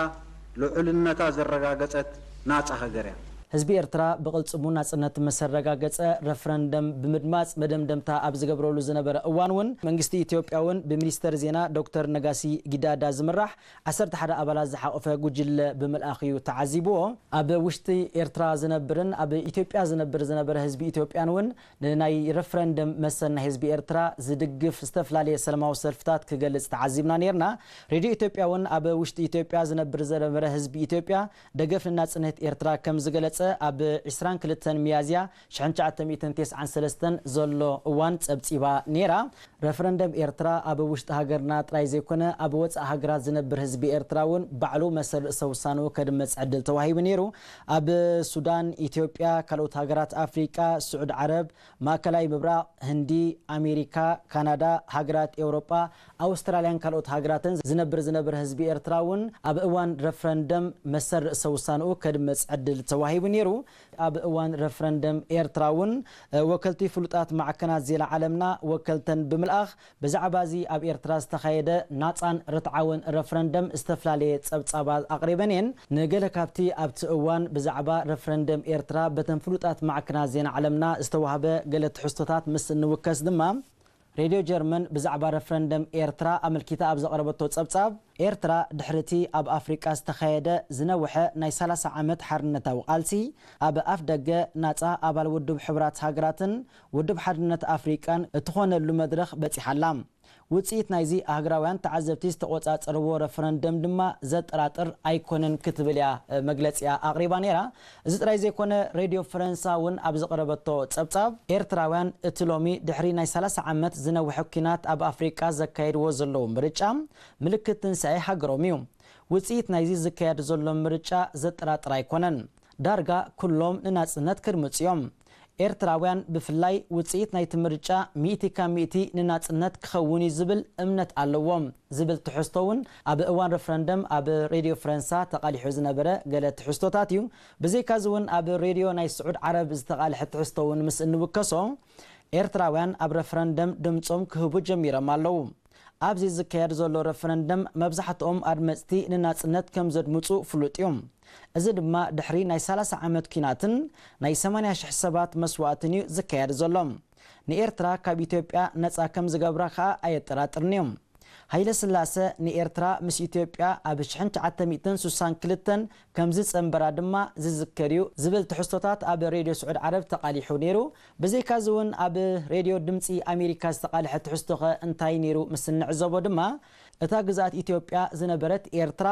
ልዑልነታ ዘረጋገጸት ናጻ ሃገር እያ። ህዝቢ ኤርትራ ብቕልጽሙ ናጽነት ምስ ኣረጋገጸ ረፍረንደም ብምድማጽ መደምደምታ ኣብ ዝገብረሉ ዝነበረ እዋን እውን መንግስቲ ኢትዮጵያ እውን ብሚኒስተር ዜና ዶክተር ነጋሲ ጊዳዳ ዝምራሕ ዓሰርተ ሓደ ኣባላት ዝሓቖፈ ጉጅለ ብምልኣኽ እዩ ተዓዚብዎ። ኣብ ውሽጢ ኤርትራ ዝነብርን ኣብ ኢትዮጵያ ዝነብር ዝነበረ ህዝቢ ኢትዮጵያን እውን ንናይ ረፍረንደም መሰል ናይ ህዝቢ ኤርትራ ዝድግፍ ዝተፈላለየ ሰላማዊ ሰልፍታት ክገልጽ ተዓዚብና ነይርና። ሬድዮ ኢትዮጵያ እውን ኣብ ውሽጢ ኢትዮጵያ ዝነብር ዝነበረ ህዝቢ ኢትዮጵያ ደገፍ ንናጽነት ኤርትራ ከም ዝገለጸ ኣብ ዕስራን ክልተን ሚያዝያ ሽሕን ትሽዓተ ሚእትን ተስዓን ሰለስተን ዘሎ እዋን ጸብጺባ ነይራ። ረፍረንደም ኤርትራ ኣብ ውሽጢ ሃገርና ጥራይ ዘይኮነ ኣብ ወጻኢ ሃገራት ዝነብር ህዝቢ ኤርትራ እውን ባዕሉ መሰል ርእሰ ውሳንኡ ከድምጽ ዕድል ተዋሂቡ ነይሩ። ኣብ ሱዳን፣ ኢትዮጵያ፣ ካልኦት ሃገራት ኣፍሪቃ፣ ስዑድ ዓረብ፣ ማእከላይ ምብራቕ፣ ህንዲ፣ ኣሜሪካ፣ ካናዳ፣ ሃገራት ኤውሮጳ፣ ኣውስትራልያን ካልኦት ሃገራትን ዝነብር ዝነበረ ህዝቢ ኤርትራ እውን ኣብ እዋን ረፍረንደም መሰል ርእሰ ውሳንኡ ከድምጽ ዕድል ተዋሂቡ ነይሩ። ኣብ እዋን ረፍረንደም ኤርትራ እውን ወከልቲ ፍሉጣት ማዕከናት ዜና ዓለምና ወከልተን ብምልኣኽ ብዛዕባ እዚ ኣብ ኤርትራ ዝተኻየደ ናጻን ርትዓውን ረፍረንደም ዝተፈላለየ ጸብጻባት ኣቕሪበን እየን። ንገለ ካብቲ ኣብቲ እዋን ብዛዕባ ረፍረንደም ኤርትራ በተን ፍሉጣት ማዕከናት ዜና ዓለምና ዝተዋህበ ገለ ትሕዝቶታት ምስ እንውከስ ድማ ሬድዮ ጀርመን ብዛዕባ ረፍረንደም ኤርትራ ኣመልኪታ ኣብ ዘቕረበቶ ጸብጻብ፣ ኤርትራ ድሕሪ እቲ ኣብ ኣፍሪቃ ዝተኻየደ ዝነውሐ ናይ ሰላሳ ዓመት ሓርነታዊ ቃልሲ፣ ኣብ ኣፍ ደገ ናጻ ኣባል ውድብ ሕቡራት ሃገራትን ውድብ ሓድነት ኣፍሪቃን እትኾነሉ መድረኽ በጺሓ ኣላ። ውጽኢት ናይዚ ኣህግራውያን ተዓዘብቲ ዝተቖጻጸርዎ ረፈረንደም ድማ ዘጠራጥር ኣይኮነን ክትብል እያ መግለጺኣ ኣቕሪባ ነይራ። እዚ ጥራይ ዘይኮነ ሬድዮ ፈረንሳ እውን ኣብ ዘቕረበቶ ጸብጻብ ኤርትራውያን እቲ ሎሚ ድሕሪ ናይ ሰላሳ ዓመት ዝነውሐ ኲናት ኣብ ኣፍሪቃ ዘካየድዎ ዘለዉ ምርጫ ምልክት ትንሳኤ ሃገሮም እዩ። ውጽኢት ናይዚ ዝካየድ ዘሎ ምርጫ ዘጠራጥር ኣይኮነን። ዳርጋ ኩሎም ንናጽነት ክድምጹ እዮም። ኤርትራውያን ብፍላይ ውጽኢት ናይቲ ምርጫ ሚእቲ ካብ ሚእቲ ንናጽነት ክኸውን እዩ ዝብል እምነት ኣለዎም ዝብል ትሕዝቶ እውን ኣብ እዋን ረፍረንደም ኣብ ሬድዮ ፈረንሳ ተቓሊሑ ዝነበረ ገለ ትሕዝቶታት እዩ። ብዘይካዚ እውን ኣብ ሬድዮ ናይ ስዑድ ዓረብ ዝተቓልሐ ትሕዝቶ እውን ምስ እንውከሶ ኤርትራውያን ኣብ ረፍረንደም ድምጾም ክህቡ ጀሚሮም ኣለዉ። ኣብዚ ዝካየድ ዘሎ ረፈረንደም መብዛሕትኦም ኣድመፅቲ ንናፅነት ከም ዘድምፁ ፍሉጥ እዩ። እዚ ድማ ድሕሪ ናይ ሰላሳ ዓመት ኲናትን ናይ ሰማንያ ሽሕ ሰባት መስዋእትን እዩ ዝካየድ ዘሎ። ንኤርትራ ካብ ኢትዮጵያ ነፃ ከም ዝገብራ ከኣ ኣየጠራጥርን እዩ። ሃይለ ስላሰ ንኤርትራ ምስ ኢትዮጵያ ኣብ ሽሕን ትሽዓተ ሚእትን ስሳን ክልተን ከም ዝጸንበራ ድማ ዝዝከር እዩ ዝብል ትሕዝቶታት ኣብ ሬድዮ ስዑድ ዓረብ ተቓሊሑ ነይሩ። ብዘይካዚ እውን ኣብ ሬድዮ ድምጺ ኣሜሪካ ዝተቓልሐ ትሕዝቶኸ እንታይ ነይሩ ምስ እንዕዘቦ ድማ፣ እታ ግዝኣት ኢትዮጵያ ዝነበረት ኤርትራ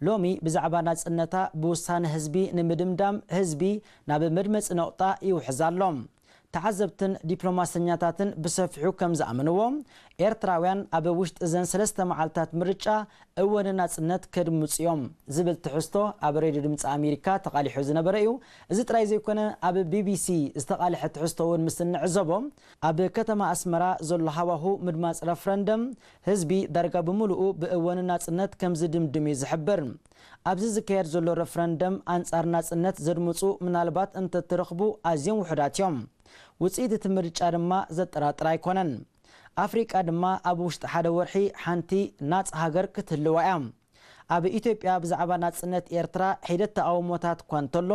ሎሚ ብዛዕባ ናጽነታ ብውሳነ ህዝቢ ንምድምዳም ህዝቢ ናብ መድመጺ ነቑጣ ይውሕዝ ኣሎ። ተዓዘብትን ዲፕሎማሰኛታትን ብሰፊሑ ከም ዝኣመንዎ፣ ኤርትራውያን ኣብ ውሽጢ እዘን ሰለስተ መዓልታት ምርጫ እወ ንናጽነት ከድምጹ እዮም ዝብል ትሕዝቶ ኣብ ሬድዮ ድምጺ ኣሜሪካ ተቓሊሑ ዝነበረ እዩ። እዚ ጥራይ ዘይኮነ፣ ኣብ ቢቢሲ ዝተቓልሐ ትሕዝቶ እውን ምስ እንዕዘቦ፣ ኣብ ከተማ ኣስመራ ዘሎ ሃዋሁ ምድማጽ ረፍረንደም ህዝቢ ዳርጋ ብምሉኡ ብእወ ንናጽነት ከም ዝድምድም እዩ ዝሕብር። ኣብዚ ዝካየድ ዘሎ ረፍረንደም ኣንጻር ናጽነት ዘድምጹ ምናልባት እንተትረኽቡ ኣዝዮም ውሑዳት እዮም። ውጽኢት እቲ ምርጫ ድማ ዘጠራጥር ኣይኮነን። ኣፍሪቃ ድማ ኣብ ውሽጢ ሓደ ወርሒ ሓንቲ ናጽ ሃገር ክትህልዋ እያ። ኣብ ኢትዮጵያ ብዛዕባ ናጽነት ኤርትራ ሒደት ተቓውሞታት እኳ እንተሎ፣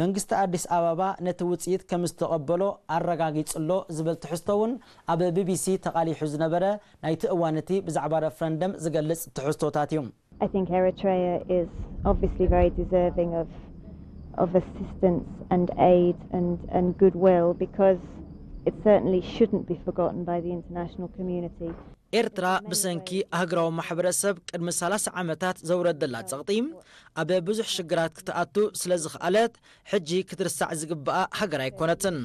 መንግስቲ ኣዲስ ኣበባ ነቲ ውጽኢት ከም ዝተቐበሎ ኣረጋጊጹ ኣሎ ዝብል ትሕዝቶ እውን ኣብ ቢቢሲ ተቓሊሑ ዝነበረ ናይቲ እዋን እቲ ብዛዕባ ረፍረንደም ዝገልጽ ትሕዝቶታት እዩ። I think Eritrea is obviously very deserving of of assistance and aid and, and goodwill because it certainly shouldn't be forgotten by the international community. ኤርትራ ብሰንኪ ኣህግራዊ ማሕበረሰብ ቅድሚ ሰላሳ ዓመታት ዘውረደላ ጸቕጢ ኣብ ብዙሕ ሽግራት ክትኣቱ ስለ ዝኽኣለት ሕጂ ክትርሳዕ ዝግብኣ ሃገር ኣይኮነትን።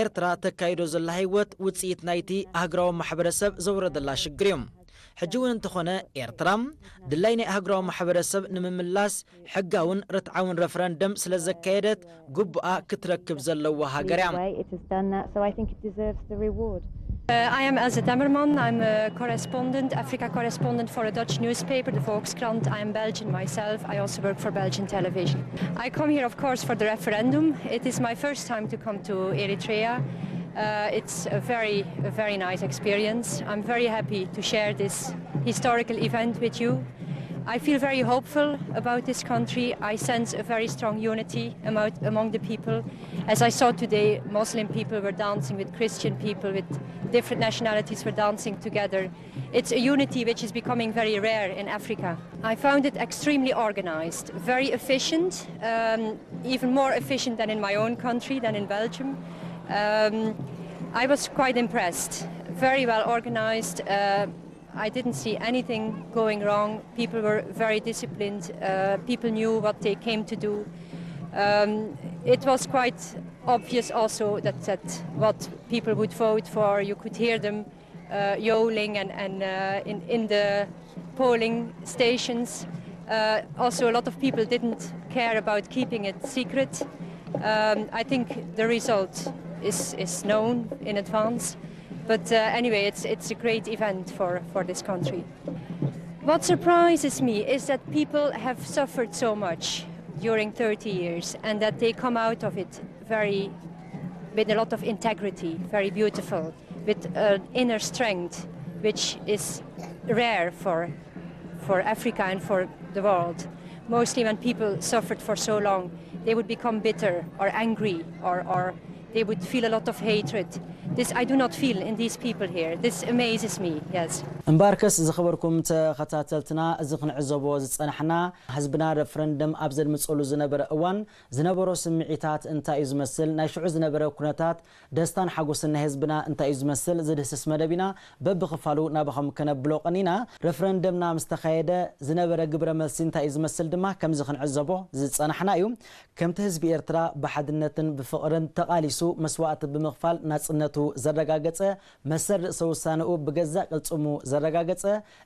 ኤርትራ ተካይዶ ዘላ ህይወት ውጽኢት ናይቲ ኣህግራዊ ማሕበረሰብ ዘውረደላ ሽግር እዩ። ሕጂ እውን እንተኾነ ኤርትራ ድላይ ናይ ኣህግራዊ ማሕበረሰብ ንምምላስ ሕጋውን ርትዓውን ረፈረንደም ስለ ዘካየደት ግቡኣ ክትረክብ ዘለዋ ሃገር እያ። Either way, it has done that, so I think it deserves the reward. Uh, I am Else Temmerman. I'm a correspondent, Africa correspondent for a Dutch newspaper, the Volkskrant. I am Belgian myself. I also work for Belgian television. I come here, of course, for the referendum. It is my first time to come to Eritrea. Uh, it's a very, a very nice experience. I'm very happy to share this historical event with you. I feel very hopeful about this country. I sense a very strong unity among, among the people. As I saw today, Muslim people were dancing with Christian people, with different nationalities were dancing together. It's a unity which is becoming very rare in Africa. I found it extremely organized, very efficient, um, even more efficient than in my own country, than in Belgium. Um, I was quite impressed. Very well organized. Uh, I didn't see anything going wrong. People were very disciplined. Uh, people knew what they came to do. Um, it was quite obvious also that, that what people would vote for, you could hear them uh, yowling and, and uh, in, in the polling stations. Uh, also, a lot of people didn't care about keeping it secret. Um, I think the result is, is known in advance. But uh, anyway, it's, it's a great event for, for this country. What surprises me is that people have suffered so much during thirty years and that they come out of it very, with a lot of integrity, very beautiful, with an inner strength which is rare for, for Africa and for the world. Mostly when people suffered for so long, they would become bitter or angry or, or they would feel a lot of hatred. This I do not feel in these people here. This amazes me, yes. እምበኣርከስ ዝኸበርኩም ተኸታተልትና፣ እዚ ክንዕዘቦ ዝጸናሕና፣ ህዝብና ረፍረንደም ኣብ ዘድምጸሉ ዝነበረ እዋን ዝነበሮ ስምዒታት እንታይ እዩ ዝመስል፣ ናይ ሽዑ ዝነበረ ኩነታት ደስታን ሓጎስን ናይ ህዝብና እንታይ እዩ ዝመስል ዝድህስስ መደብ ኢና በብኽፋሉ ናባኹም ከነብሎ ቀኒና። ረፍረንደምና ምስ ተኻየደ ዝነበረ ግብረ መልሲ እንታይ እዩ ዝመስል ድማ ከምዚ ክንዕዘቦ ዝጸናሕና እዩ። ከምቲ ህዝቢ ኤርትራ ብሓድነትን ብፍቕርን ተቓሊሱ መስዋእቲ ብምኽፋል ናጽነቱ ዘረጋገጸ፣ መሰል ርእሰ ውሳነኡ ብገዛእ ቅልጽሙ ዘረጋገጸ፣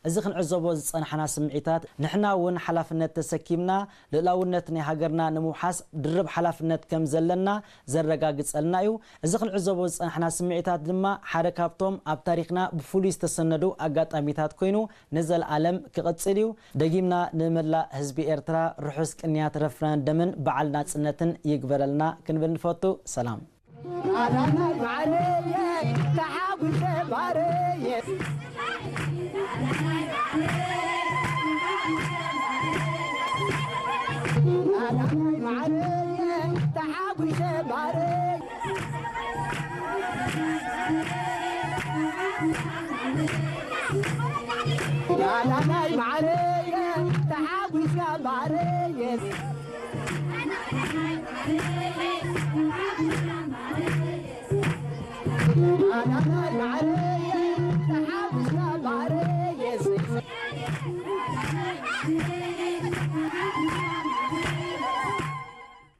እዚ ክንዕዘቦ ዝጸናሕና ስምዒታት ንሕና እውን ሓላፍነት ተሰኪምና ልእላውነት ናይ ሃገርና ንምውሓስ ድርብ ሓላፍነት ከም ዘለና ዘረጋግጸልና እዩ። እዚ ክንዕዘቦ ዝጸናሕና ስምዒታት ድማ ሓደ ካብቶም ኣብ ታሪኽና ብፍሉይ ዝተሰነዱ ኣጋጣሚታት ኮይኑ ንዘለኣለም ክቕጽል እዩ። ደጊምና ንመላእ ህዝቢ ኤርትራ ርሑስ ቅንያት ረፍረንደምን በዓል ናጽነትን ይግበረልና ክንብል ንፈቱ። ሰላም። ኣዳናይ ማዓረየ ተሓጉሰ ማረየ። ማረይ ላላላይ ማረይ ተሓጒስካ ማረይ